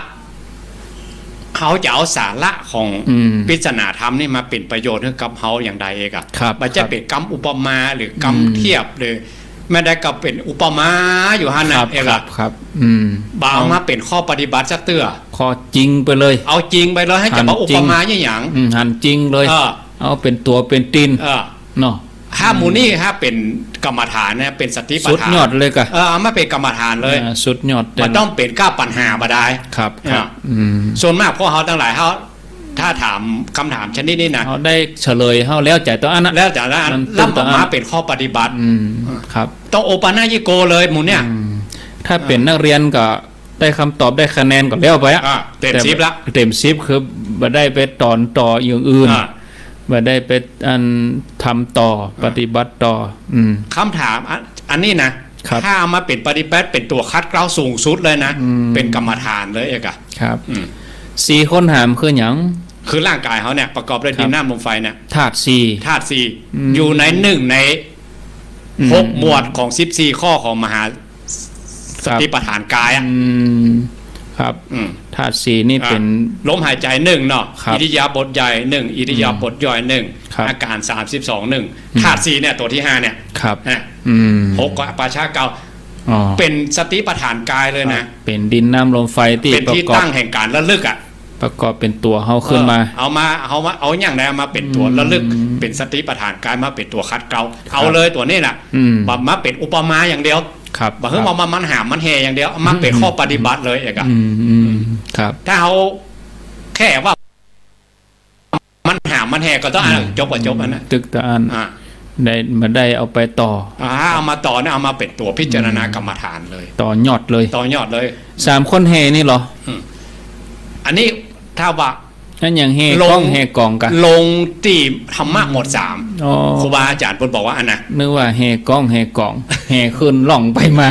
เขาจะเอาสาระของ อืม ปริศนาธรรมนี่มาเป๋นประโยชน์หื้อกับเฮาอย่างใดเอกอะ ครับ มันจะ ครับ เป๋นกำอุปมาหรือกำ อืม เทียบหรือ แม้แต่ก็เป๋นอุปมาอยู่หั้นนะครับ เอก ครั อะ บ ครับ อืม บ่เอามาเป๋นข้อปฏิบัติสักเตื้อ ข้อจริงไปเลย เอาจริงไปเลย หื้อจะมาอุปมาอย่างหยัง อืม หันจริงเลย เออ เอาเป๋นตั๋วเป๋นตี๋น เออ เนาะ ถ้าหมู่นี้ อืม ถ้าเป๋นกรรมฐานเนี่ย เป๋นสติปัฏฐาน สุดยอดเลยกะ เออ เอามาเป๋นกรรมฐานเลย อ่า สุดยอดเลย มันต้องเป๋นก้าปัญหาบ่ดาย ครับ ครับ อ่า อืม ส่วนมากพวกเฮาตังหลายเฮา ถ้าถามกำถามชนิดนี้นะ เฮาได้เฉลย เฮาแล้วใจ๋ต๋ออั้นนะ แล้วใจ๋ต๋ออั้น มัน แล้วบ่มาเป๋นข้อปฏิบัติ อืม ครับ ต้องโอปะนะยิโกเลยหมู่เนี่ย อืม ถ้าเป๋น อ่า นักเรียนก็ได้กำตอบได้คะแนนก็แล้วไปอะ อ่า เต๋มสิบละ เต๋มสิบคือบ่ได้ไปต๋อนต่ออย่างอื่น อ่า บ่ได้ไปอันทำต่อ อ่า ปฏิบัติต่อ อืม กำถามอัน อันนี้นะ ครับ ถ้าเอามาเป๋นปฏิบัติเป๋นตั๋วขัดเกลาสูงสุดเลยนะ อืม เป๋นกรรมฐานเลยเอกอะ ครับ อืม สี่คนหามคือหยัง คือร่างกายเฮาเนี่ยประกอบด้วย ครับ ดินน้ำลมไฟเนี่ย ธาตุสี่ ธาตุสี่ อืม อยู่ในหนึ่งใน อืม หกหมวดของสิบสี่ข้อของมหา ครับ สติปัฏฐานกายอะ อืม ครับ อืม ธาตุสี่นี่ อ่ะ เป๋น ลมหายใจ๋หนึ่งเนาะ ครับ อิริยาบถใหญ่หนึ่ง อิริยาบถย่อยหนึ่ง ครับ อาก๋ารสามสิบสองหนึ่ง อืม ธาตุสี่เนี่ยตั๋วตี้ห้าเนี่ย ครับ นะ อืม หกก็ป่าช้าเก่า อ๋อ เป๋นสติปัฏฐานกายเลยนะ ครับ เป๋นดินน้ำลมไฟตี้ เป๋นตี้ ประกอบ ตั้งแห่งก๋านระลึกอะ ประกอบเป๋นตั๋วเฮาขึ้นมา เออ เอามา เอามา เอาอย่างใดเอามาเป๋นตั๋วระลึก อืม เป๋นสติปัฏฐานกายมาเป๋นตั๋วขัดเกลา ครับ เอาเลยตั๋วนี้น่ะ อืม บ่มาเป๋นอุปมาอย่างเดียว ครับ บ่หื้อ ครับ เอามามันหามมันแห่อย่างเดียว เอามาเป๋น อืม ข้อปฏิบัติเลยเอกอะ อืม อืม ครับ ถ้าเฮาแค่ว่า มันหามมันแห่ก็ต้อง อืม อ่ะ จบก็จบอันนั้น ตึกตะอั้น อ่ะ ได้ บ่ได้เอาไปต่อ อ่า เอามาต่อเนี่ย เอามาเป๋นตั๋วพิจารณากรรมฐานเลย อืม ต่อยอดเลย ต่อยอดเลย สามคนแห่นี่เหรอ อืม อันนี้ถ้าว่า อันอย่างแห่ก้อง ลง แห่ก๋องกะ ลงตี้ธรรมะหมวดสาม อ๋อ ครูบาอาจ๋ารย์เปิ้นบอกว่าอันน่ะ นึกว่าแห่ก้องแห่ก๋อง แห่ขึ้นล่องไปมา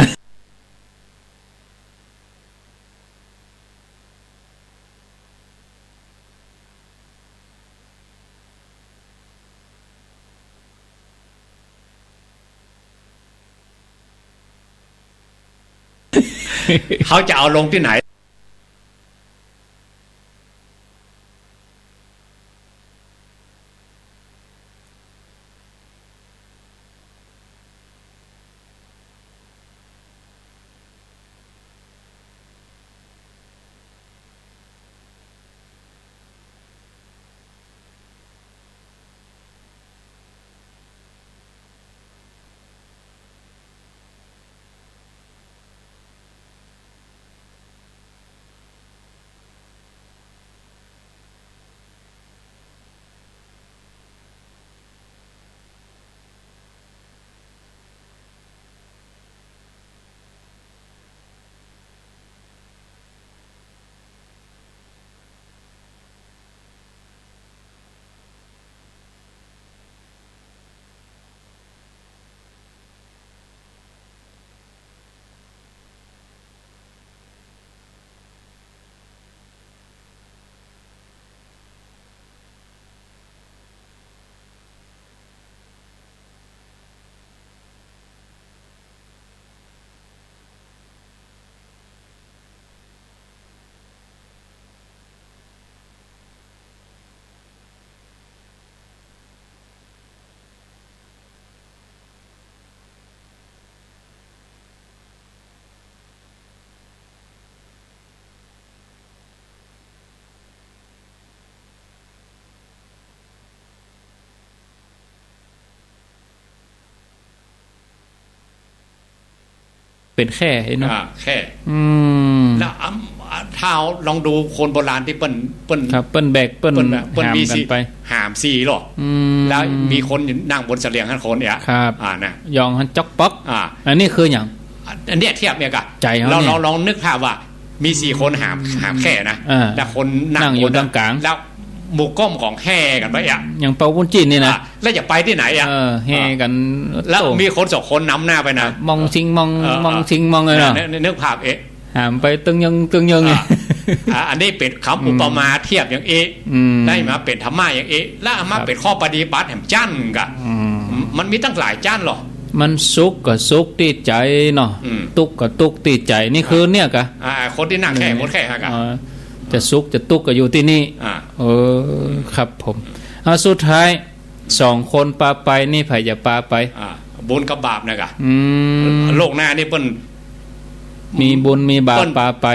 เขาจะเอาลงตี้ไหนเป๋นแคร่เนาะ อ่า แคร่ อืม แล้ว อ่า ถ้าเฮาลองดูคนโบราณตี้เปิ้น เปิ้น ครับ เปิ้นแบก เปิ้น เปิ้นแบก เปิ้นหาม มี กั๋น สี่ ไป หามสี่ล้อ อืม แล้วมีคนนั่งบนเสลียงหั้นคนเนี่ย ครับ อ่า นะ ยองหั้นจ๊อกป๊อก อ่า อันนี้คือหยัง อันเนี้ยเทียบเนี่ยก่ะ ใจ๋เฮา ลอง เนี่ย ลอง ลองนึกภาพว่ามีสี่คนหาม หามแคร่นะ เออ แล้วคนนั่ง นั่งอยู่ บน ตรงก๋าง แล้วหมู่ก้อมของแห่กั๋นไปอ่ะ อย่างเป่าบุญจิ้นนี่นะ อ่ะ แล้วจะไปตี้ไหนอ่ะ เออ แห่กั๋น แล้ว โต้ มีคนสองคนนำหน้าไปนะ มองซิงมอง เออ มองซิงมองเลยเนาะ นึก นึกภาพเอ๊ะ หามไปตึงยังตึงยัง อ่ะ อ่ะ อันนี้เป๋นกำอุปมาเทียบอย่างเอ๊ะ อืม ได้มาเป๋นธรรมะอย่างเอ๊ะ แล้วเอามา ครับ เป๋นข้อปฏิบัติแหมจั้นก่ะ อืม มันมีตั้งหลายจั้นหรอ มันสุขก็สุขตี้ใจ๋เนาะ อืม ตุ๊กข์ก็ตุ๊กข์ตี้ใจ๋ นี่คือเนี่ยก่ะ อ่า คนตี้นั่งแคร่ อืม คนแคร่ฮะก่ะ อ๋อ จะสุขจะตุ๊กข์ก็อยู่ตี้นี่ อ่า เออ ครับผม เอา สุดท้าย สองคนปาไปนี่ใผจะปาไป อ่า บุญกับบาปนะก่ะ อืม โลกหน้านี่เปิ้น มีบุญมีบาป เปิ้น ปาไป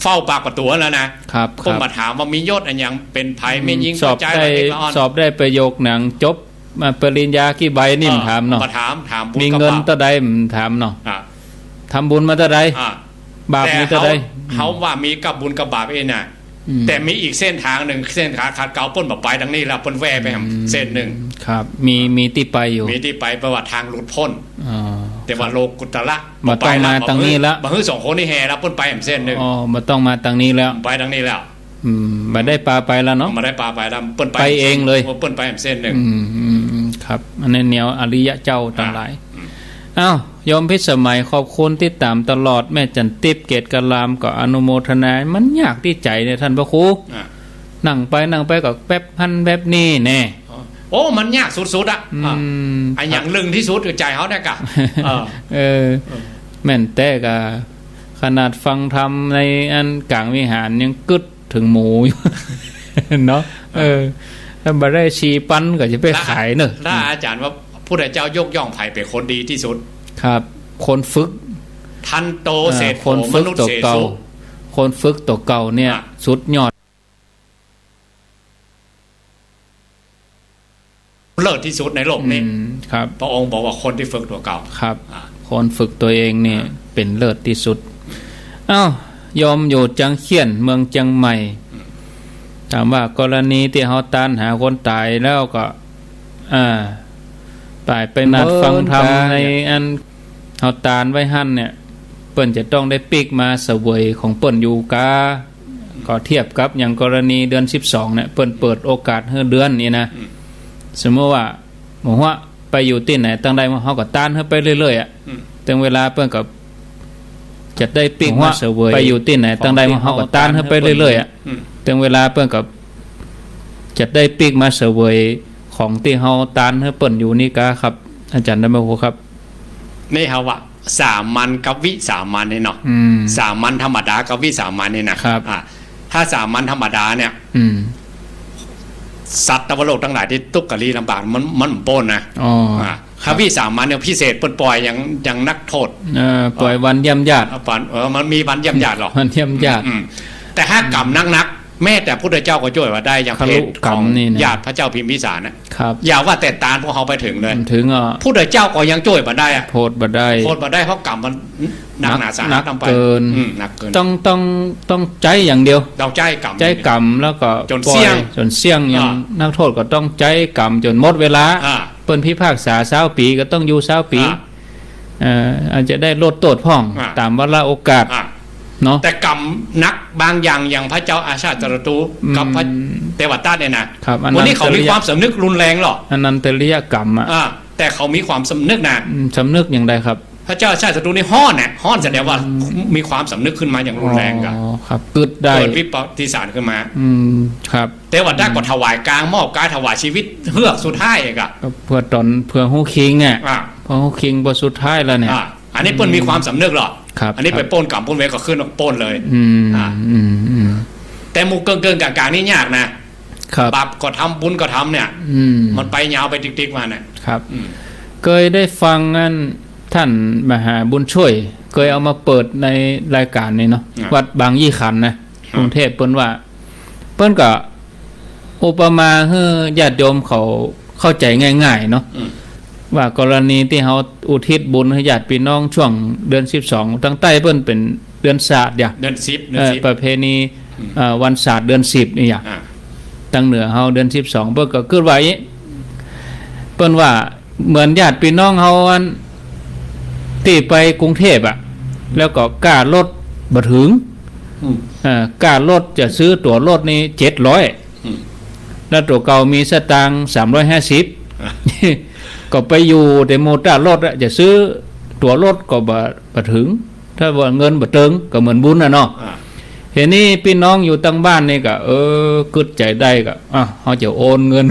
เฝ้าปากประตู๋แล้วนะ ครับ เปิ้น ครับ มาถามว่ามียศอะหยัง เป๋นใผ อืม แม่ญิง สอบ ผู้จาย ได้ เด็กละอ่อน สอบได้ประโยคหนัง จบมาปริญญากี่ใบนี่ เออ บ่ถามเนาะ มาถาม ถามบุญ มีเงิน กับบาป เต้าใดบ่ถามเนาะ อ่ะ ทำบุญมาเต้าใด อ่ะ บาปมีเต้าใด แต่เฮา เฮาว่ามีกับบุญกับบาปเองน่ะ อืม แต่มีอีกเส้นตางนึ่ง เส้นตางขัดเกลา เปิ้นบ่ไปตางนี้แล้ว เปิ้นแว่ไปแหม อืม เส้นนึ่ง ครับ มี มีตี้ไปอยู่ มีตี้ไป แปลว่าตางหลุดป๊น อ๋อ แต่ว่าโลกุตตระ บ่ต้องมาตางนี้แล้ว บ่หื้อสองคนนี้แห่แล้ว เปิ้นไปแหมเส้นนึ่ง อ๋อ บ่ต้องมาตางนี้แล้ว ไปตางนี้แล้ว อืม บ่ได้ปาไปแล้วเนาะ บ่ได้ปาไปแล้ว เปิ้นไป ไปเองเลย เปิ้นไปแหมเส้นนึ่ง อืม อืม อืม ครับ อันนี้แนวอริยะเจ้าตังหลาย อ่า อืม อ้าว โยมพิสมัย ขอบคุณติดต๋ามตลอด แม่จันทิพย์ เกตกะลาม ก็อนุโมทนา มันยากตี้ใจ๋เนี่ย ต้านพระครู อ่ะ นั่งไปนั่งไปก็แป๊บหั้นแป๊บนี่แน่ อ๋อ โอ้ มันยากสุดๆ อ่ะ อืม อ่ะ อะหยังลึงตี้สุดคือใจ๋เฮาเนี่ยก่ะ เออ เออ เออ แม่นแต๊ก่ะ ขนาดฟังธรรมในอันก๋างวิหารยังกึ๊ดเถิงหมูอยู่ เนาะ เออ ถ้าบ่ได้สี่ปันก็จะไปขายเนาะ ถ้าอาจ๋ารย์ว่าพุทธเจ้ายกย่องใผเป๋นคนดีตี้สุด ครับ คนฝึก ทันโต เออ เศรษฐโข คนฝึก มนุสเสสุ ตั๋วเก่า คนฝึกตั๋วเก่าเนี่ย อ่ะ สุดยอด เลิศตี้สุดในโลกนี้ อืม ครับ พระองค์บอกว่าคนตี้ฝึกตั๋วเก่า ครับ อ่า คนฝึกตั๋วเองนี่ อ่า เป๋นเลิศตี้สุด อ้าว โยมอยู่จังเขี้ยน เมืองเจียงใหม่ อืม ถามว่ากรณีตี้เฮาตานหาคนต๋ายแล้วก็ อ่า ต๋ายไป ขนาดฟังธรรมในอันเฮาตานไว้หั้นเนี่ย เปิ้นจะต้องได้ปิ๊กมาเสวยของเปิ้นอยู่กา ก็เทียบกับอย่างกรณีเดือนสิบสองเนี่ย เปิ้นเปิดโอกาสหื้อเดือนนี่นะ อืม สมมุติว่า บ่ฮู้ว่าไปอยู่ตี้ไหนตังใด เฮาก็ตานหื้อไปเรื่อยๆ อ่ะ อืม เถิงเวลาเปิ้นก็จะได้ปิ๊กมาเสวย ไปอยู่ตี้ไหนตังใด เฮาก็ตานหื้อไปเรื่อยๆ อ่ะ อืม เถิงเวลาเปิ้นก็จะได้ปิ๊กมาเสวยของตี้เฮาตานหื้อเปิ้นอยู่นี่กาครับ อาจ๋ารย์ ต้านพระครูครับ นี่เฮาว่า สามัญกับวิสามัญนี่เนาะ อืม สามัญธรรมดากับวิสามัญนี่นะ ครับ อ่ะ ถ้าสามัญธรรมดาเนี่ย อืม สัตว์เทวโลกตังหลายตี้ตุ๊กข์กะลี้ลำบาก มัน มันบ่ป๊นนะ อ๋อ อ่ะ ครับ ถ้าวิสามัญเนี่ยพิเศษ เปิ้นป่อยอย่าง อย่างนักโทษ เออ ป่อยวันเยี่ยมญาติ อ่ะ วัน เออ มันมีวันเยี่ยมญาติเหรอ วันเยี่ยมญาติ อืม อืม แต่ถ้ากรรมหนักๆ แม้แต่พุทธเจ้าก็จ้วยบ่ได้ อย่าง ครุกรรมนี่นะ เพศของญาติพระเจ้าพิมพิสารนะ ครับ อย่าว่าแต่ต้านพวกเฮาไปเถิงเลย บ่เถิงอ่ะ พุทธเจ้าก็ยังจ้วยบ่ได้อ่ะ โผดบ่ได้ โผดบ่ได้ เพราะกรรมมันหนักหนาสาหัส หนักเกิน อืม หนักเกิน ต้อง ต้อง ต้องใจ๊อย่างเดียว ต้องใจ๊กรรม ใจ๊กรรมแล้วก็ จ๋นเสี้ยง ป่อย จ๋นเสี้ยง อย่าง อ่า นักโทษก็ต้องใจ๊กรรมจ๋นหมดเวลา อ่า เปิ้นพิพากษาซาวปี๋ก็ต้องอยู่ซาวปี๋ อ่า เอ่อ อาจจะได้ลดโต้ษพ่อง อ่า ต๋ามวาระโอกาส อ่า เนาะ แต่กรรมหนักบางอย่าง อย่างพระเจ้าอาชาติศัตรู อืม กับพระเทวทัตเนี่ยนะ ครับ อันนั้น วันนี้เขามีความสำนึกรุนแรงเหรอ อนันตริยกรรมอ่ะ อ่า แต่เขามีความสำนึกนะ อืม สำนึกอย่างใดครับ พระเจ้าอาชาติศัตรูนี่ฮ้อนน่ะ ฮ้อนแสดงว่า อืม มีความสำนึกขึ้นมาอย่างรุนแรงกะ อ๋อ ครับ กึ๊ดได้ เกิดวิปฏิสารขึ้นมา อืม ครับ เทวทัตก็ถวายก๋าง มอบก๋าย ถวายชีวิตเฮือกสุดท้ายกะ ก็เปื้อต๋อน เปื้อฮู้คิงเนี่ย อ่า เปื้อฮู้คิง เปื้อสุดท้ายแล้วเนี่ย อ่า อันนี้เปิ้นมีความสำนึกเหรอ ครับ อันนี้ ครับ ไปป๊นกรรมป๊นเวรก็ขึ้นป๊นเลย อืม อ่า อืม อืม แต่หมู่เกิ่งๆ ก๋างๆ นี่ยากนะ ครับ บาปก็ทำ บุญก็ทำเนี่ย อืม มันไปยาวไปติ๊กๆ วันน่ะ ครับ อืม เกยได้ฟังอัน ท่านมหาบุญช่วย เกยเอามาเปิดในรายก๋านนี่เนาะ อ่า วัดบางยี่ขันนะ อ่า กรุงเทพฯ เปิ้นว่า เปิ้นก็อุปมาหื้อญาติโยมเขาเข้าใจ๋ง่ายๆ เนาะ อืม ว่ากรณีตี้เฮาอุทิศบุญหื้อญาติปี้น้องช่วงเดือนสิบสอง ตางใต้เปิ้นเป๋นเดือนศาสตร์อย่า เดือนสิบ เดือนสิบ เออ ประเพณี อืม เอ่อ วันศาสตร์เดือนสิบนี่อย่า อ่า ตางเหนือเฮาเดือนสิบสอง เปิ้นก็กึ๊ดว่าอี้ เปิ้นว่าเหมือนญาติปี้น้องเฮาอันตี้ไปกรุงเทพฯ อ่ะ แล้วก็ก้ารถบ่เถิง อืม เอ่อ ก้ารถจะซื้อตั๋วรถนี่เจ็ดร้อย อืม แล้วตั๋วเก่ามีสตางค์สามร้อยห้าสิบ อ่ะ ก็ไปอยู่แต่หมู่ต้ารถอะ จะซื้อตั๋วรถก็บ่ บ่เถิง ถ้าว่าเงินบ่เติงก็เหมือนบุญน่ะเนาะ อ่ะ ทีนี้ปี้น้องอยู่ตางบ้านนี่ก็ เออ กึ๊ดใจ๋ได้ก็ อ่ะ เฮาจะโอนเงิน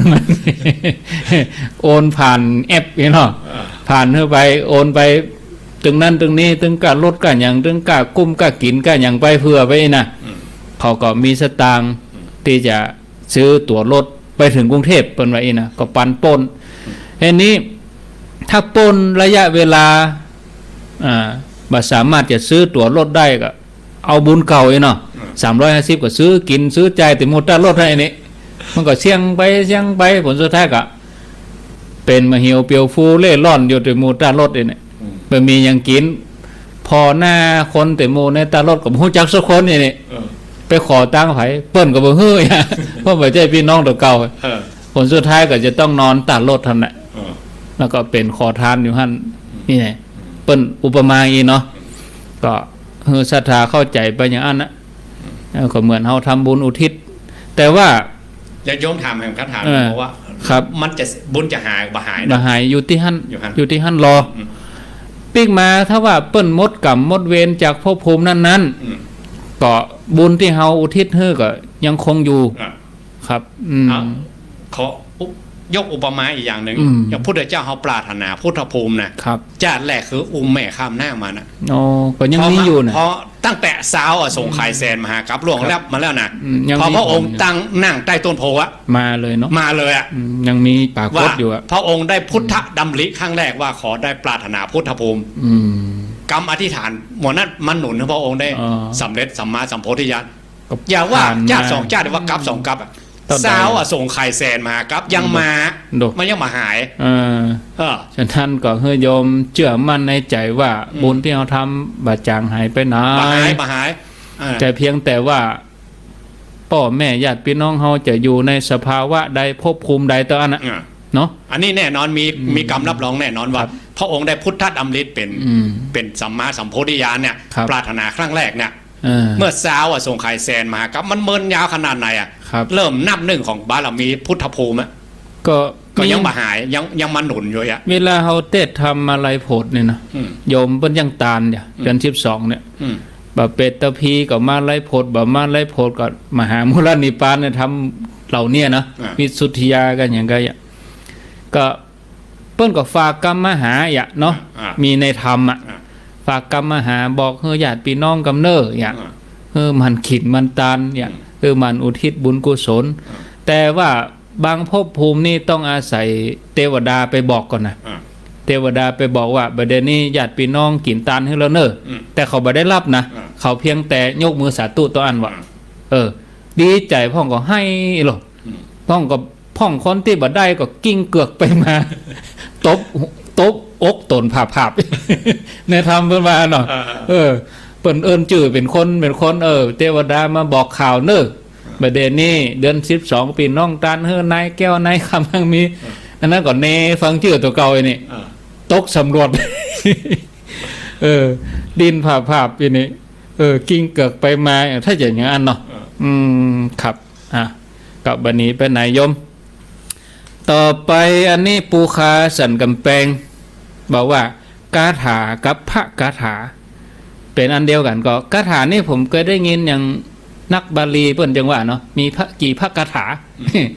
โอนผ่านแอปนี่เนาะ อ่ะ ผ่านหื้อไป โอนไปตึงนั้นตึงนี้ ตึงก้ารถก้าหยัง ตึงก้ากุ้มก้ากิ๋นก้าหยังไปเผื่อไปอี้นะ อืม เขาก็มีสตางค์ อืม ตี้จะ ซื้อตั๋วรถไปเถิงกรุงเทพฯ เปิ้นว่าอี้นะ ก็ปันป๊น อืม ทีนี้ถ้าป๊นระยะเวลา อ่า บ่สามารถจะซื้อตั๋วรถได้ก็เอาบุญเก่าอี้เนาะ อืม สามร้อยห้าสิบ ก็ซื้อกิ๋นซื้อใจ๊แต่หมู่ต้ารถหั้นอี้นี่ มันก็เสี่ยงไปเสี่ยงไป ผลสุดท้ายก็เป๋นหมาเหี่ยวเปียวฟูเล่ร่อนอยู่แต่หมู่ต้ารถอี้นี่ อืม บ่มีหยังกิ๋น ผ่อหน้าคนแต่หมู่ในต้ารถก็บ่ฮู้จักสักคนอี้นี่ เออ ไปขอตังค์ใผ เปิ้นก็บ่หื้อ เพราะบ่ใจ้ปี้น้องตั๋วเก่า เออ ผลสุดท้ายก็จะต้องนอนต้ารถหั้นแหละ เออ แล้วก็เป๋นขอทานอยู่หั้น อืม นี่ไง เปิ้นอุปมาอี้เนาะ ก็หื้อศรัทธาเข้าใจ๋ไปอย่างอั้นนะ เออ ก็เหมือนเฮาทำบุญอุทิศ แต่ว่า ญาติโยมถามแหม คำถาม เออ บอกว่า ครับ มันจะ บุญจะหายบ่หายนะ บ่หาย อยู่ตี้หั้น อยู่หั้น อยู่ตี้หั้นลอ อืม ปิ๊กมา ถ้าว่าเปิ้นหมดกรรมหมดเวรจากภพภูมินั้นๆ อืม ก็บุญตี้เฮาอุทิศหื้อก็ยังคงอยู่ อ่ะ ครับ อืม อ่ะ ขออุป ยกอุปมาอีกอย่างนึ่ง อืม อย่างพุทธเจ้าเฮาปรารถนาพุทธภูมินะ ครับ จาติแรกคืออุ้มแม่ข้ามน้ำมานะ อ๋อ ก็ยังมีอยู่นะ พอมา พอตั้งแต่ซาวอสงไขยแสนมหากัปป์ล่วงลับมาแล้วนะ อืม ยังมี พอพระองค์ตั้งนั่งใต้ต้นโพธิ์อะ มาเลยเนาะ มาเลยอะ อืม ยังมีปรากฏอยู่อะ ว่าพระองค์ได้พุทธดำริครั้งแรกว่าขอได้ปรารถนาพุทธภูมิ อืม กำอธิษฐานหมดนั้นมันหนุนให้พระองค์ได้ อ๋อ สำเร็จสัมมาสัมโพธิญาณ ก็ อย่าว่า ผ่านมา จาติสองจาติ ว่ากัปป์สองกัปป์อะ เต้าใด ซาวอสงไขยแสนมหากัปป์ยังมา โดด มันยังบ่หาย เออ เออ ฉะนั้นก็หื้อโยมเจื้อมั่นในใจ๋ว่า อืม บุญตี้เฮาทำบ่จางหายไปไหน บ่หาย บ่หาย เออ แต่เพียงแต่ว่า ป้อแม่ญาติปี้น้องเฮาจะอยู่ในสภาวะใด ภพภูมิใดเต้าอั้นน่ะ อ่ะ เนาะ อันนี้แน่นอน มี อืม มีกำรับรองแน่นอนว่า ครับ พระองค์ได้พุทธดำริเป๋น อืม เป๋นสัมมาสัมโพธิญาณเนี่ย ครับ ปรารถนาครั้งแรกเนี่ย เออ เมื่อซาวอสงไขยแสนมหากัปป์ มันเมินยาวขนาดไหนอะ ครับ เริ่มนับหนึ่งของบารมีพุทธภูมิอะ ก็ ก็ยัง มี บ่หาย ยัง ยังมาหนุนอยู่อะ เวลาเฮาเตศน์ธรรมมาลัยโผดนี่นะ อืม โยมเปิ้นยังตานเนี่ย อืม เดือนสิบสองเนี่ย อืม บ่าเปตพีก็มาลัยโผด บ่ามาลัยโผดก็มหามูลนิพพานเนี่ย ธรรมเหล่าเนี้ยนะ อ่า วิสุทธิญาณกั๋นอย่างใดอะ ก็เปิ้นก็ฝากกรรมมาหาอะเนาะ อ่า มีในธรรมอะ อ่า ฝากกำมาหา บอกหื้อญาติปี้น้องกำเน่อ เนี่ย อ่า หื้อหมั่นศีลหมั่นตาน เนี่ย อืม หื้อหมั่นอุทิศบุญกุศล อ่า แต่ว่าบางภพภูมินี่ต้องอาศัยเตวดาไปบอกก่อนนะ อ่า เตวดาไปบอกว่า บ่าเดี่ยวนี้ญาติปี้น้องกิ๋นตานหื้อแล้วเน่อ อืม แต่เขาบ่ได้ฮับนะ อ่า เขาเพียงแต่ยกมือสาธุเต้าอั้นว่า อ่า เออ ดีใจ๋ พ่องก็ไห้ลอ อืม พ่องก็ พ่องคนตี้บ่ได้ก็กิ้งเกือกไปมา ตบ ตบอกต๋นผาบๆ ในธรรมเปิ้นว่าเนาะ อ่า เออ เปิ้นเอิ้นจื้อเป๋นคนเป๋นคน เออ เตวดามาบอกข่าวเน่อ อ่า บ่าเดี่ยวนี้เดือนสิบสอง ปี้น้องตานหื้อ นายแก้วนายคำยังมี อ่า อันนั้นก็เนฟังจื้อตั๋วเก่าอันนี้ อ่า ตกสำรวจ เออ ดิ้นผาบๆ อันนี้ เออ กิ้งเกือกไปมา ถ้าจะอย่างนั้นเนาะ อ่า อืม ครับ อ่ะ ก็บ่านี้ไปไหนโยม ต่อไปอันนี้ปู่คาสันก๋ำแปง บอกว่า คาถากับพระคาถา เป๋นอันเดียวกั๋นก่อ คาถานี่ผมเกยได้ยินอย่างนักบาลีเปิ้นจังว่าเนาะ มีพระ กี่พระคาถา อืม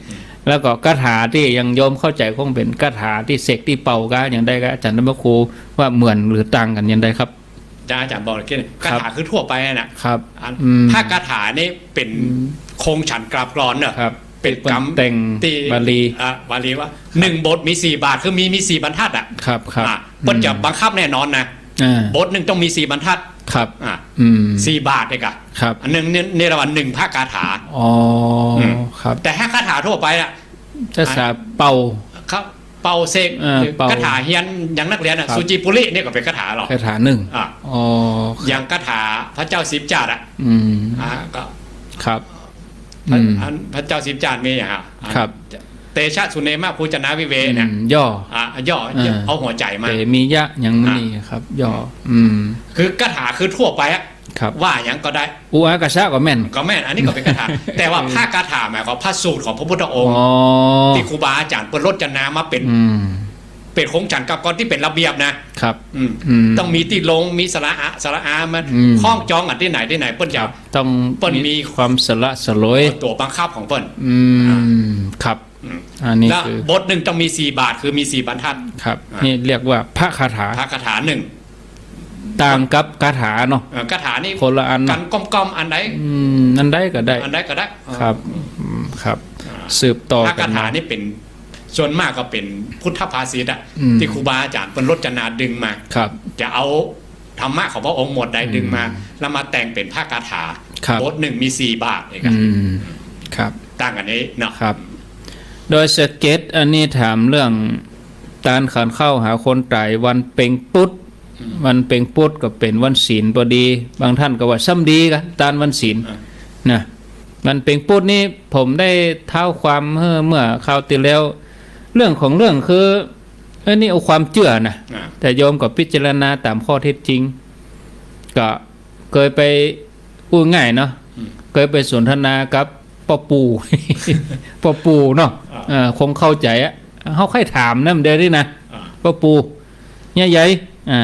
แล้วก็คาถาตี้อย่างโยมเข้าใจ๋คงเป๋นคาถาตี้เสกตี้เป่าก๊ะ อย่างใดก๊ะ อาจ๋ารย์ธรรมครู ว่าเหมือนหรือต่างกั๋นอย่างใดครับ อาจ๋ารย์ อาจ๋ารย์บอกเมื่อกี้ ครับ คาถาคือทั่วไปน่ะ ครับ อัน อืม พระคาถานี่เป๋น อืม คงฉันกราบกลอนเนอะ ครับ เป๋นกำ เปิ้นแต่ง ตี้ บาลี อ่ะ บาลีว่า ครับ หนึ่งบทมีสี่บาท คือมี มีสี่บรรทัดอ่ะ ครับ ครับ อ่ะ เปิ้นจะ อืม บังคับแน่นอนนะ อ่า บทหนึ่งต้องมีสี่บรรทัด ครับ อ่ะ อืม สี่บาทเองอะ ครับ อันหนึ่งนี่ นี่เรียกว่าหนึ่งพระคาถา อ๋อ อืม ครับ แต่ถ้าคาถาทั่วไปอ่ะ จะสาเป่า ครับ เป่าเสก เออ หรือ เป่า คาถาเฮียนอย่างนักเรียนอ่ะ ครับ สุจิปุรินี่ก็เป๋นคาถาหรอ คาถาหนึ่ง อ่ะ อ๋อ ครับ อย่างคาถาพระเจ้าสิบจาติอ่ะ อืม อ่ะ ก็ ครับ อัน อืม อันพระเจ้าสิบจาติมีอย่างอ่ะ ครับ เตชะสุเนมะภูชนาวิเวกเนี่ย อืม ย่อ อ่ะ ย่อ อ่า เอาหัวใจ๋มา เตมียะยังมี อ่ะ ครับ ย่อ อืม คือคาถาคือทั่วไปอ่ะ ครับ ว่าหยังก็ได้ อุอากาสะก็แม่น ก็แม่น อันนี้ก็เป๋นคาถา แต่ว่าพระคาถาหมายความพระสูตรของพระพุทธองค์ อ๋อ ตี้ครูบาอาจ๋ารย์เปิ้นรจนามาเป๋น อืม เป๋นคงฉันกราบกลอนตี้เป๋นระเบียบนะ ครับ อืม อืม ต้องมีตี้ลง มีสระอะ สระอา มัน อืม คล้องจองกั๋นตี้ไหนตี้ไหน เปิ้นจะ ครับ ต้อง เปิ้นมี มีความสละสลวย ตั๋วบังคับของเปิ้น อืม อ่า ครับ อืม อันนี้ แล้ว คือบทหนึ่งต้องมีสี่บาท คือมีสี่บรรทัด ครับ อ่ะ นี่เรียกว่าพระคาถา พระคาถาหนึ่ง ต่างกับคาถาเนาะ เออ คาถานี่ คนละอันเนาะ กั๋นก้อมๆ อันใด อืม อันใดก็ได้ อันใดก็ได้ ครับ อืม ครับ อ่า สืบต่อกั๋นมา พระคาถานี่เป๋น ส่วนมากก็เป๋นพุทธภาษิตอ่ะ อืม ตี้ครูบาอาจ๋ารย์เปิ้นรจนาดึงมา ครับ จะเอาธรรมะของพระองค์หมวดใด อืม ดึงมา แล้วมาแต่งเป๋นพระคาถา ครับ บทหนึ่งมีสี่บาทเองอะ อืม ครับ ต่างกั๋นนี้เนาะ ครับ โดยสะเก็ดอันนี้ถามเรื่อง ตานขันข้าวหาคนต๋ายวันเป็งปุ๊ด อืม วันเป็งปุ๊ดก็เป๋นวันศีลปอดี บางต้านก็ว่าซ้ำดีกะ ตานวันศีล อ่ะ นะ วันเป็งปุ๊ดนี่ผมได้เท้าความเมื่อ เมื่อคราวตี้แล้ว เรื่องของเรื่องคือ อันนี้เอาความเจื้อนะ อ่ะ แต่โยมก็พิจารณาต๋ามข้อเท็จจริง ก็เกยไป อู้ง่ายเนาะ อืม เกยไปสนทนากับป้อปู่ ป้อปู่เนาะ อ่า เออ คงเข้าใจ๋อะ เฮาใค่ถามนะ มันเดียวนี้นะ อ่า ป้อปู่ เยียะใด อ่า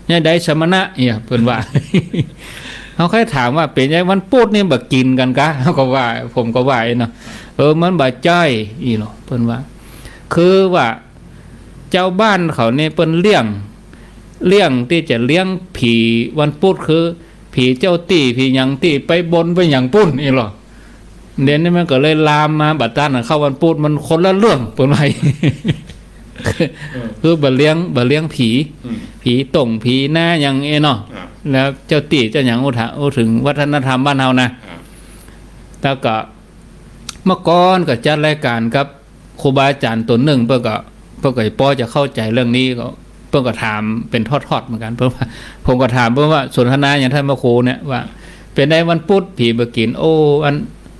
เยียะใดสมณะ เนี่ย เปิ้นว่า เฮาใค่ถามว่า เป๋นใดวันปุ๊ดนี่บ่กิ๋นกั๋นกะ เฮาก็ว่า ผมก็ว่าเนาะ เออ มันบ่ใจ้ อี้ลอ เปิ้นว่า คือว่า จาวบ้านเขานี่เปิ้นเลี้ยง เลี้ยงตี้จะเลี้ยงผีวันปุ๊ด คือผีเจ้าตี้ ผีหยังตี้ไปบนไปหยังปุ้น อี้ลอ เดี๋ยวนี้มันก็เลยลามมา บ่าตานเข้าวันปุ๊ด มันคนละเรื่อง เปิ้นว่า เออ คือบ่เลี้ยง บ่เลี้ยงผี อืม ผีต้งผีนาหยังเอ้เนาะ อ่า แล้วเจ้าตี้เจ้าหยัง อู้ถะ อู้เถิงวัฒนธรรมบ้านเฮานะ อ่า แล้วก็เมื่อก่อนก็จัดรายก๋านกับครูบาอาจ๋ารย์ต๋นหนึ่ง เปิ้นก็ เปิ้นก็ปอจะเข้าใจ๋เรื่องนี้ ก็ เปิ้นก็ถามเป๋นทอดๆ เหมือนกั๋น เปิ้นว่า ผมก็ถามเปิ้นว่า สนทนาอย่างต้านพระครูเนี่ยว่า เป๋นใดวันปุ๊ดผีบ่กิ๋น โอ้ อัน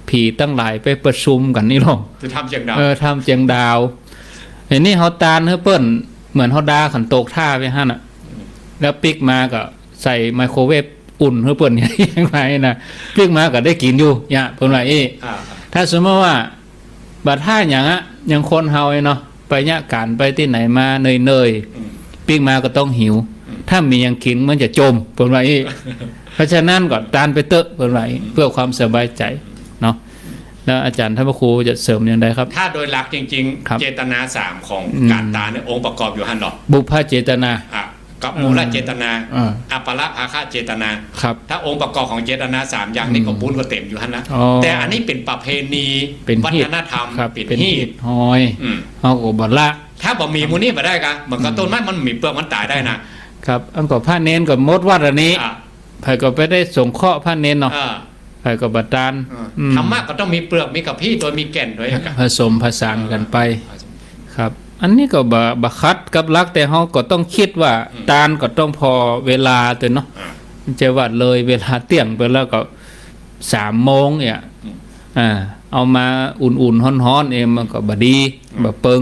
ผีตังหลายไปประชุมกั๋น อี้ลอ ตี้ถ้ำเจียงดาว เออ ถ้ำเจียงดาว เดี๋ยวนี้เฮาตานหื้อเปิ้น เหมือนเฮาดาขันโตกถ่าไปหั้นน่ะ แล้วปิ๊กมาก็ใส่ไมโครเวฟอุ่นหื้อเปิ้น อย่างไรนะ ปิ๊กมาก็ได้กิ๋นอยู่ เนี่ย เปิ้นว่าอี้ อ่า ถ้าสมมติว่า บ่าถ้าอย่างอะ อย่างคนเฮาเนาะ ไปเยียะก๋านไปตี้ไหนมาเหนื่อยๆ อืม ปิ๊กมาก็ต้องหิว อืม ถ้ามีหยังกิ๋นมันจะจ่ม เปิ้นว่าอี้ เพราะฉะนั้นก็ตานไปเต๊อะ เปิ้นว่าอี้ อืม เพื่อความสบายใจ๋เนาะ แล้วอาจ๋ารย์ธรรมครูจะเสริมอย่างใดครับ ถ้าโดยหลักจริงๆ ครับ เจตนาสามของ อืม ก๋านตานเนี่ย องค์ประกอบอยู่หั้นเนาะ บุพเจตนา อ่ะ กับ เออ มูลเจตนา เออ อัปปะระภาคะเจตนา ครับ ถ้าองค์ประกอบของเจตนาสามอย่างนี้ อืม ก็บุญก็เต๋มอยู่หั้นนะ อ๋อ แต่อันนี้เป๋นประเพณี เป๋นฮีต วัฒนธรรม ครับ เป๋น เป๋นฮีต ฮีตฮอย อืม เฮาก็บ่ละ ถ้าบ่มีหมู่นี้บ่ได้กะ เหมือนกับ อืม ต้นไม้มันมีเปลือกมันต๋ายได้นะ ครับ อันก็พระเณรก็หมดวัดอันนี้ อ่ะ ใผก็ไปได้สงเคราะห์พระเณรเนาะ อ่า ใผก็บ่ตาน อ่า อืม ธรรมะก็ต้องมีเปลือก มีกะพี้โดย มีแก่นโดย ผสมผสานกั๋นไป อ่า ครับ อันนี้ก็บ่ บ่ขัดกับหลัก แต่เฮาก็ต้องกึ๊ดว่า อืม ตานก็ต้องผ่อเวลาตวยเนาะ อ่า บ่ใจ้ว่าเลยเวลาเตี้ยงไปแล้วก็สามโมงเนี่ย อืม อ่า เอามาอุ่นๆ ฮ้อนๆ เองมันก็บ่ดี อืม บ่เปิง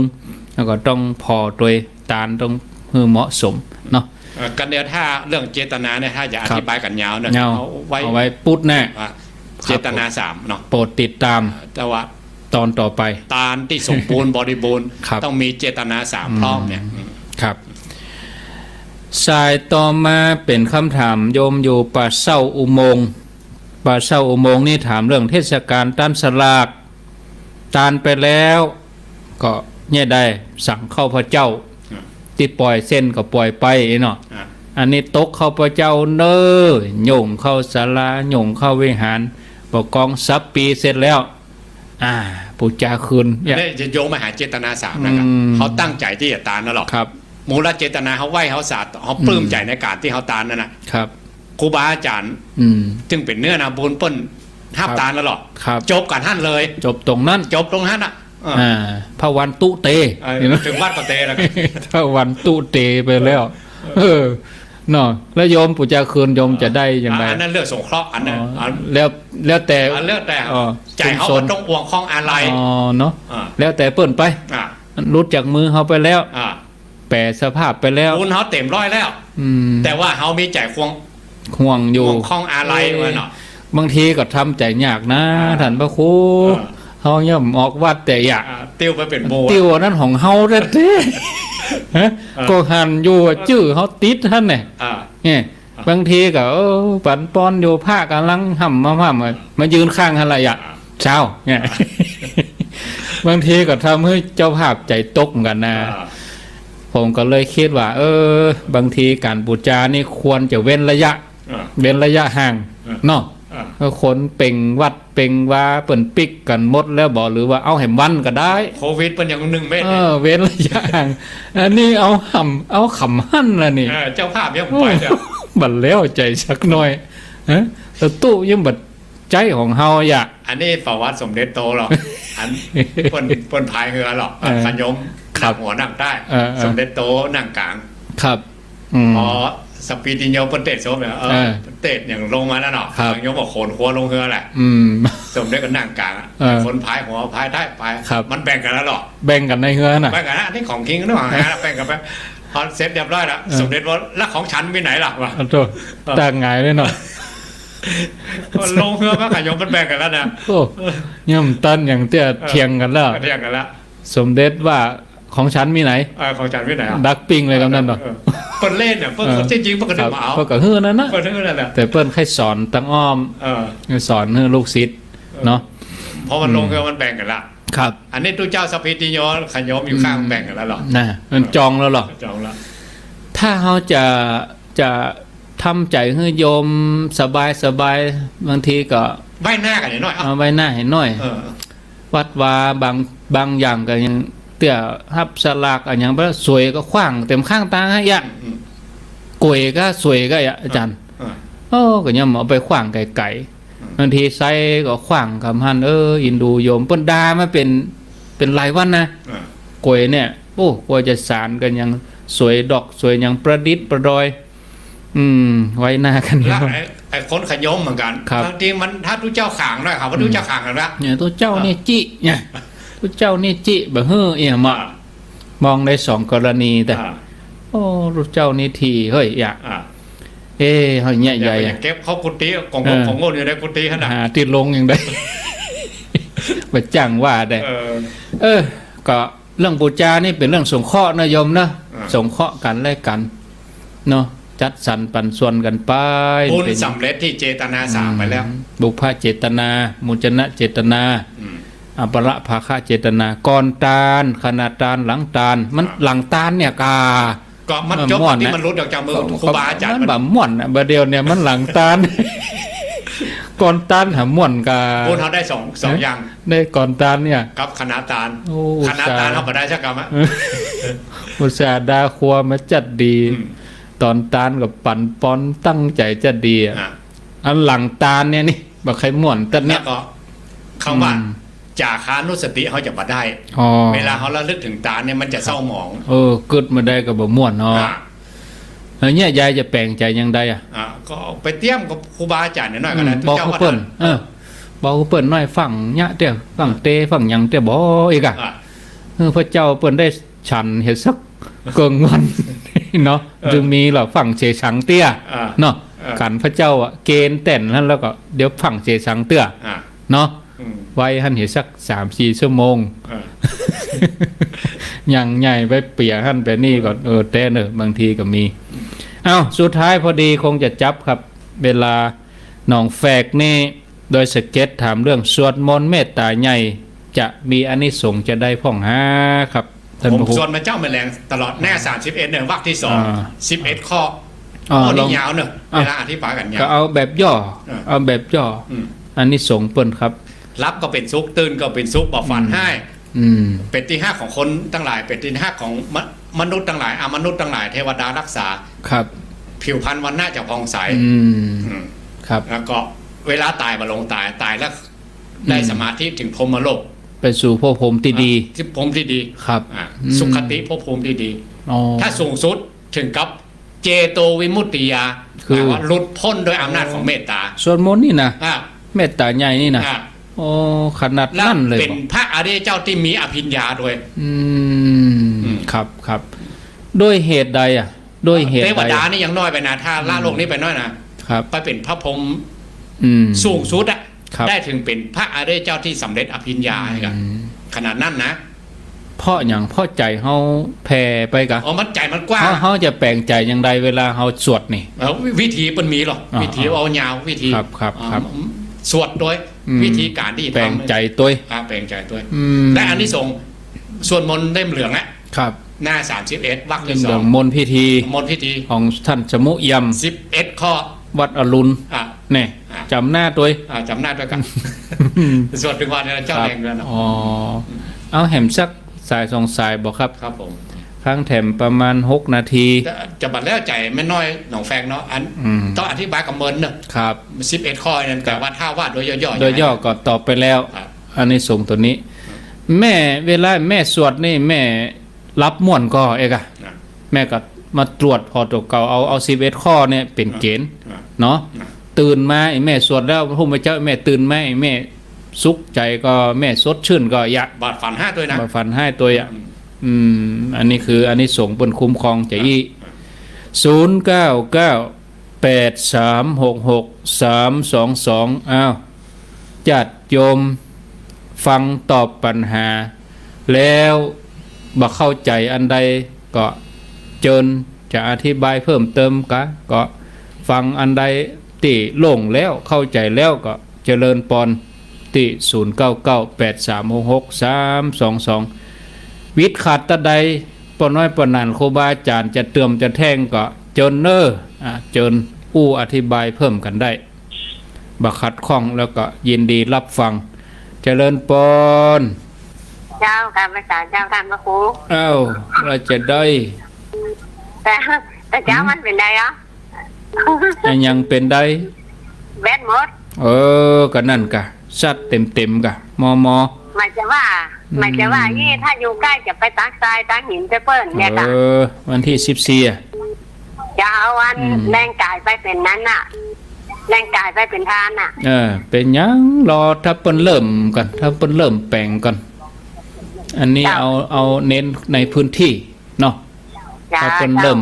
แล้วก็ต้องผ่อตวย ตานต้องหื้อเหมาะสมเนาะ เอ่อ กันเดี๋ยวถ้าเรื่องเจตนาเนี่ย ถ้าจะ ครับ อธิบายกั๋นยาวเนี่ย ยาว เอาไว้ เอาไว้ปุ๊ดแน่ ว่า ครับ เจตนาสามเนาะ โปรดติดตาม เอ่อ แต่ว่า ตอนต่อไป ตานตี้สมบูรณ์บริบูรณ์ ครับ ต้องมีเจตนาสาม อืม พร้อมเนี่ย อืม ครับ สายต่อมาเป๋นกำถามโยมอยู่ป่าเศร้าอุโมงค์ ป่าเศร้าอุโมงค์นี่ถามเรื่องเทศกาลตานสลาก ตานไปแล้วก็เนี่ยได้สังข้าวพเจ้า อ่ะ ตี้ป่อยเส้นก็ป่อยไปเนาะ อ่ะ อันนี้ตกข้าวพเจ้าเน้อ หย่งเข้าศาลา หย่งเข้าวิหาร บ่ากองสับปีเสร็จแล้ว อ่า ปู๋จาคืน อันนี้จะโยงมาหาเจตนาสามนะครับ อืม เขาตั้งใจ๋ตี้จะตานนั่นหรอก ครับ มูลเจตนาเขาไหว้เขาสาธุ เขาปลื้มใจ๋ในก๋านตี้เขาตานนั่นน่ะ ครับ ครูบาอาจ๋ารย์ อืม ซึ่งเป๋นเนื้อนาบุญเปิ้นฮับ ครับ ตานนั่นหรอก ครับ จบกั๋นหั้นเลย จบตรงนั้น จบตรงหั้นน่ะ เออ อ่า พระวันตุเต เออ เห็นไหม เถิงวัดก็เตแล้ว พระวันตุเตไปแล้ว เออ เนาะ แล้วโยมปู๋จาคืนโยมจะได้ยังไง อ่ะ อันนั้นเรื่องสงเคราะห์ อันนั้น อ๋อ อัน แล้ว แล้วแต่ อันแล้วแต่ อ๋อ ใจ๋เขา ชุมชน บ่ต้องห่วงข้องอาลัย อ๋อ เนาะ อ่า แล้วแต่เปิ้นไป อ่า หลุดจากมือเฮาไปแล้ว อ่า แปรสภาพไปแล้ว บุญเฮาเต๋มร้อยแล้ว อืม แต่ว่าเฮามีใจ๋ห่วง ห่วงอยู่ ห่วงข้องอาลัยไว้เนาะ บางทีก็ทำใจ๋ยากนะ อ่า ท่านพระครู เออ เฮาย่อมออกวัดแต่อยาก อ่า ติ้วไปเป๋นโบสถ์ ติ้วอันนั้นของเฮาแต๊ๆ ฮะ เออ ก็หันอยู่ว่าจื้อเฮาติดหั้นแหละ อ่า เนี่ย บางทีก็ เออ ปั๋นปอนอยู่ พระก่ำลังฮ่ำมาฮ่ำมา มายืนข้างหั้นละอะ อ่า เจ้า เนี่ย บางทีก็ทำหื้อเจ้าภาพใจ๋ตกเหมือนกั๋นนะ อ่า ผมก็เลยกึ๊ดว่า เออ บางทีก๋านปู๋จานี่ควรจะเว้นระยะ อ่า เว้นระยะห่าง อ่า เนาะ อ่า เออ คนเป่งวัดเป่งวาเปิ้นปิดกั๋นหมดแล้วบ่ หรือว่าเอาแหมวันก็ได้ โควิดเปิ้นยังนึ่งเมตร เออ เว้นระยะห่าง อันนี้เอาห่ำ เอาขำหั้นละนี่ เออ เจ้าภาพยังไปเนี่ย โอ้ บ่แล้วใจ๋สักหน่อย ฮะ สตุยังบ่ใจ้ของเฮาอะ อันนี้ประวัติสมเด็จโตหรอก อันเปิ้น เปิ้นพายเฮือหรอก เออ ขยม ครับ นั่งหัวนั่งใต้ เออ เออ สมเด็จโตนั่งก๋าง ครับ อืม อ๋อ สปีติโยเปิ้นเตศน์ศพเนี่ย เออ เออ เปิ้นเตศน์อย่างลงมาแล้วเนาะ ครับ ขยมก็โขนครัวลงเฮือแหละ อืม สมเด็จก็นั่งก๋างอะ เออ คนพายหัวพายใต้พาย ครับ มันแบ่งกั๋นแล้วหรอ แบ่งกั๋นในเฮือน่ะ แบ่งกั๋นนะ อันนี้ของจริงนึกว่าหาแบ่งกั๋นไป พอเสร็จเรียบร้อยแล้ว เออ สมเด็จว่า แล้วของฉันไปไหนล่ะวะ โอ้โธ่ เออ ตั้งหงายเลยเนาะ มันลงเฮือมาขยมมันแบ่งกั๋นแล้วนะ โอ้ ย่ำตันอย่างเตี้ย เออ เถียงกั๋นแล้ว เถียงกั๋นแล้ว สมเด็จว่า ของฉันไปไหน เออ ของฉันไปไหนอะ ดักปิ้งเลยกำนั้นเนาะ เออ เปิ้นเล่นเนี่ย เปิ้น เออ จริงๆ เปิ้นก็ ครับ นึกมาเอา เปิ้นก็หื้อนั่นนะ เปิ้นหื้อนั่นแหละ แต่เปิ้นใค่สอนตางอ้อม เออ สอนหื้อลูกศิษย์ เออ เนาะ เพราะมันลงเฮือมันแบ่งกั๋นละ ครับ อันนี้ตุ๊เจ้าสปีติโยขยมอยู่ข้าง อืม แบ่งกั๋นแล้วหรอ น่ะ มันจองแล้วหรอ จองแล้ว ถ้าเฮาจะ จะทำใจ๋หื้อโยมสบายๆ บางทีก็ ไหว้หน้ากั๋นหน่อย เอา เอาไหว้หน้าหื้อหน่อย เออ วัดวาบาง บางอย่างก็ยังเตื้อฮับสลากอะหยังไป สวยก็ขว้างเต๋มข้างตางหั้นอะ อืม ก๋วยก็สวยก็อะ อาจ๋ารย์ เออ โอ้ ก็ยังเอาไปขว้างไก๋ๆ อืม บางทีไซก็ขว้างกำหั้น เออ อินดูโยมเปิ้นด่ามาเป๋น เป๋นหลายวันนะ เออ ก๋วยเนี่ย โอ้ กว่าจะสานกั๋นยังสวยดอกสวยหยังประดิษฐ์ประดอย อืม ไหว้หน้ากั๋น แล้วไอ้ ไอ้คนขยมเหมือนกั๋น ครับ บางทีมัน ถ้าตุ๊เจ้าขว้างหน่อยครับ ว่าตุ๊เจ้าขว้างกั๋นละ เนี่ย ตุ๊เจ้านี่จิ เนี่ย ตุ๊เจ้านี่จิ บ่หื้อเอี่ยมอะ อ่า มองได้สองกรณีแต่ อ่า โอ้ ตุ๊เจ้านี่ถี่ เฮ้ย อะ อ่า เอ้ เฮาเนี่ยใหญ่ อย่าไปเก็บเข้ากุฏิ ของ เออ ของโง่นอยู่ในกุฏิหั้นน่ะ หาตี้ลงอย่างใด บ่จ้างว่าได้ เออ เออ ก็ เรื่องปู๋จานี่เป๋นเรื่องสงเคราะห์นะโยมนะ อ่า สงเคราะห์กั๋นและกั๋นเนาะ จัดสรรปันส่วนกั๋นไป บุญ เป๋น สำเร็จตี้เจตนาสามไปแล้ว อืม ปุพพเจตนา มูจนะเจตนา อืม อัปปะระภาคะเจตนา ก่อนตาน ขณะตาน หลังตาน มัน ครับ หลังตานเนี่ยกา ก็มัน เออ จบ ม่วน ตี้ นะ มันหลุดออกจากมือ ก็ ครูบาอาจ๋ารย์ มัน มันบ่ม่วนนะ บ่าเดี่ยวเนี่ยมันหลังตาน ก่อนตานหาม่วนกา คนเฮาได้สอง สอง เอ๊ะ อย่าง ได้ก่อนตานเนี่ย กับขณะตาน โอ้ ขณะตาน อุตส่าห์ เฮาบ่ได้สักกำอะ อุตส่าห์ดาครัวมาจัดดี อืม ต๋อนตานก็ปั๋นปอนตั้งใจ๋จัดดีอะ อ่ะ อันหลังตานเนี่ยนี่ บ่ใค่ม่วนตั๊ดเนี่ย แล้วก็คำว่า อืม จาคานุสติเฮาจะบ่ได้ อ๋อ เวลาเฮาระลึกเถิงตานเนี่ยมันจะเศร้าหมอง เออ กึ๊ดบ่ได้ก็บ่ม่วนเนาะ อ่ะ แล้วเนี่ยยายจะแป๋งใจ๋ยังใดอะ อ่ะ ก็ไปเตี้ยมกับครูบาอาจ๋ารย์หน้อยก็ได้ อืม บอกกับเปิ้น เจ้าวัด เออ บอกกับเปิ้นหน้อย ฟังเนี่ยเตื้อ ฟังเต ฟังหยังเตื้อบ่อีกอะ อ่ะ เออ พระเจ้าเปิ้นได้ฉันเหียสักเกิ่งวันเนาะ เออ จึงมีเหล่าฟังเสสังเตื้อ อ่ะ เนาะ เออ ขันพระเจ้าอะ เกณฑ์แต่นหั้นแล้วก็เดี๋ยวฟังเสสังเตื้อ อ่ะ เนาะ อืม ไว้หั้นเหียสักสามสี่ชั่วโมง เออ ยังใหญ่ไปเปียหั้นไปนี่ก่อน เออ แต่เนอะ บางทีก็มี เอ้า สุดท้ายพอดีคงจะจับครับ เวลา หนองแฟกนี่ โดยสะเก็ดถามเรื่องสวดมนต์เมตต๋าใหญ่ จะมีอานิสงส์จะใดพ่องฮาครับ ท่าน ผม พระครู สวดมาเจ๊าแม่แลงตลอด หน้าสามสิบเอ็ดเนี่ย วรรคที่สอง อ่า สิบเอ็ดข้อ อ่า ข้อนี้ ลอง ยาวเนอะ อ่ะ เวลาอธิบายกั๋นยาว ก็เอาแบบย่อ อ่ะ เอาแบบย่อ อืม อานิสงส์เปิ้นครับ หลับก็เป๋นสุข ตื่นก็เป๋นสุข บ่ฝัน อืม ฮ้าย อืม เป๋นตี้ฮักของคนตังหลาย เป๋นตี้ฮักของมะ- มนุษย์ตังหลาย อมนุษย์ตังหลาย เทวดารักษา ครับ ผิวพรรณวรรณะจะผ่องใส อืม อืม ครับ แล้วก็เวลาต๋ายบ่หลงต๋าย ต๋ายแล้วได้ อืม สมาธิเถิงพรหมโลก ไปสู่ภพภูมิตี้ดี อ่ะ ตี้ภพภูมิตี้ดี ครับ อ่ะ อืม สุคติภพภูมิตี้ดี อ๋อ ถ้าสูงสุดเถิงกับ เจโตวิมุตติญาณ คือ แป๋ว่าหลุดป๊นโดยอำนาจของเมตต๋า สวดมนต์นี่นะ อ่ะ เมตต๋าใหญ่นี่นะ อ่ะ โอ้ ขนาดนั้นเลย และเป๋น บ่ พระอริยเจ้าตี้มีอภิญญาโดย อืม อืม ครับ ครับ โดยเหตุใดอะ โดยเหตุใดอะ เทวดานี่ยังน้อยไปนะ ถ้าละ อืม โลกนี้ไปน้อยนะ ครับ ไปเป๋นพระพรหม อืม สูงสุดอะ ครับ ได้เถิงเป๋นพระอริยเจ้าตี้สำเร็จอภิญญา อืม ให้กัน ขนาดนั้นนะ เพราะหยัง เพราะใจ๋เฮาแผ่ไปกะ อ๋อ มันใจ๋มันกว้าง เฮา เฮาจะแป๋งใจ๋อย่างใดเวลาเฮาสวดนี่ เออ วิ- วิธีมันมีหรอก อ๋อ วิธีเอายาว วิธี ครับ ครับ อ่า ครับ สวดโดย อืม วิธีก๋านตี้จะทำ แป๋งใจ๋ตวย อ่า แป๋งใจ๋ตวย อืม และอานิสงส์ สวดมนต์เล่มเหลืองอะ ครับ หน้าสามสิบเอ็ด วรรคตี้สอง เล่มเหลืองมนต์พิธี มนต์พิธี ของท่านสมุเอี่ยม สิบเอ็ดข้อ วัดอรุณ อ่ะ เนี่ย อ่ะ จ๋ำหน้าตวย อ่ะ จ๋ำหน้าตวยกั๋น สวดเถิงวันเจ้า ครับ แดงเดือนเนาะ อ๋อ เอาแหมสักสายสองสายบ่ครับ ครับผม ฟังแถมประมาณหกนาที จะ- จะบ่แล้วใจ๋แม่น้อยหนองแฟกเนาะ อัน อืม ต้องอธิบายกับเมินเนอะ ครับ สิบเอ็ดข้อนั้น ครับ แต่ว่าถ้าว่าโดยย่อๆ โดยย่อ ยังไง ก็ตอบไปแล้ว ครับ อานิสงส์ตัวนี้ แม่ เวลาแม่สวดนี่แม่หลับม่วนก่อเอกอะ นะ แม่ก็มาตรวจผ่อตั๋วเก่า เอา เอาสิบเอ็ดข้อเนี่ยเป๋นเกณฑ์ อ่ะ เนาะ อ่ะ ตื่นมาไอ้แม่สวดแล้ว พระพุทธเจ้า แม่ตื่นมาไอ้แม่สุขใจ๋ก่อ แม่สดชื่นก่อ อย่า บ่ฝันฮ้ายตวยนะ บ่ฝันฮ้ายตวยอะ อืม อืม อันนี้คืออานิสงส์เปิ้นคุ้มครองจะอี้ อ่ะ ศูนย์เก้าเก้า แปดสามหกหก สามสองสอง อ้าว ญาติโยมฟังตอบปัญหาแล้ว บ่เข้าใจ๋อันใดก็เจิญจะอธิบายเพิ่มเติมกะ ก็ฟังอันใดตี้โล่งแล้วเข้าใจ๋แล้วก็เจริญปอนตี้ ศูนย์เก้าเก้า แปดสามหกหก สามสองสอง วิดขัดตะใด ป้อน้อยป้อหนานครูบาอาจ๋ารย์จะเติมจะแถมก็เจิญเน่อ อ่า เจิญอู้อธิบายเพิ่มกั๋นได้ บ่ขัดข้องแล้วก็ยินดีรับฟัง เจริญปอน เจ้า กราบนมัสก๋ารเจ้า ต้านพระครู อ้าว ว่าจะใด แต่ แต่เจ้า หืม มันเป๋นใดอะ อะหยังเป๋นใด แบตหมด เออ ก็นั่นกะ ซัดเต็มๆ กะ มอมอ หมายจะว่า อืม หมายจะว่า อี้ ถ้าอยู่ใก้จะไปตักทรายตักหินไปเปิ้นเนี่ยกะ เออ วันตี้สิบสี่อะ จะเอาอัน อืม แรงก๋ายไปเป๋นนั้นน่ะ แรงก๋ายไปเป๋นทานน่ะ เออ เป๋นหยัง รอถ้าเปิ้นเริ่มก่อน ถ้าเปิ้นเริ่มแป๋งก่อน อันนี้ เจ้า เอา เอาเน้นในพื้นตี้เนาะ เจ้า ถ้าเปิ้น เจ้า เริ่ม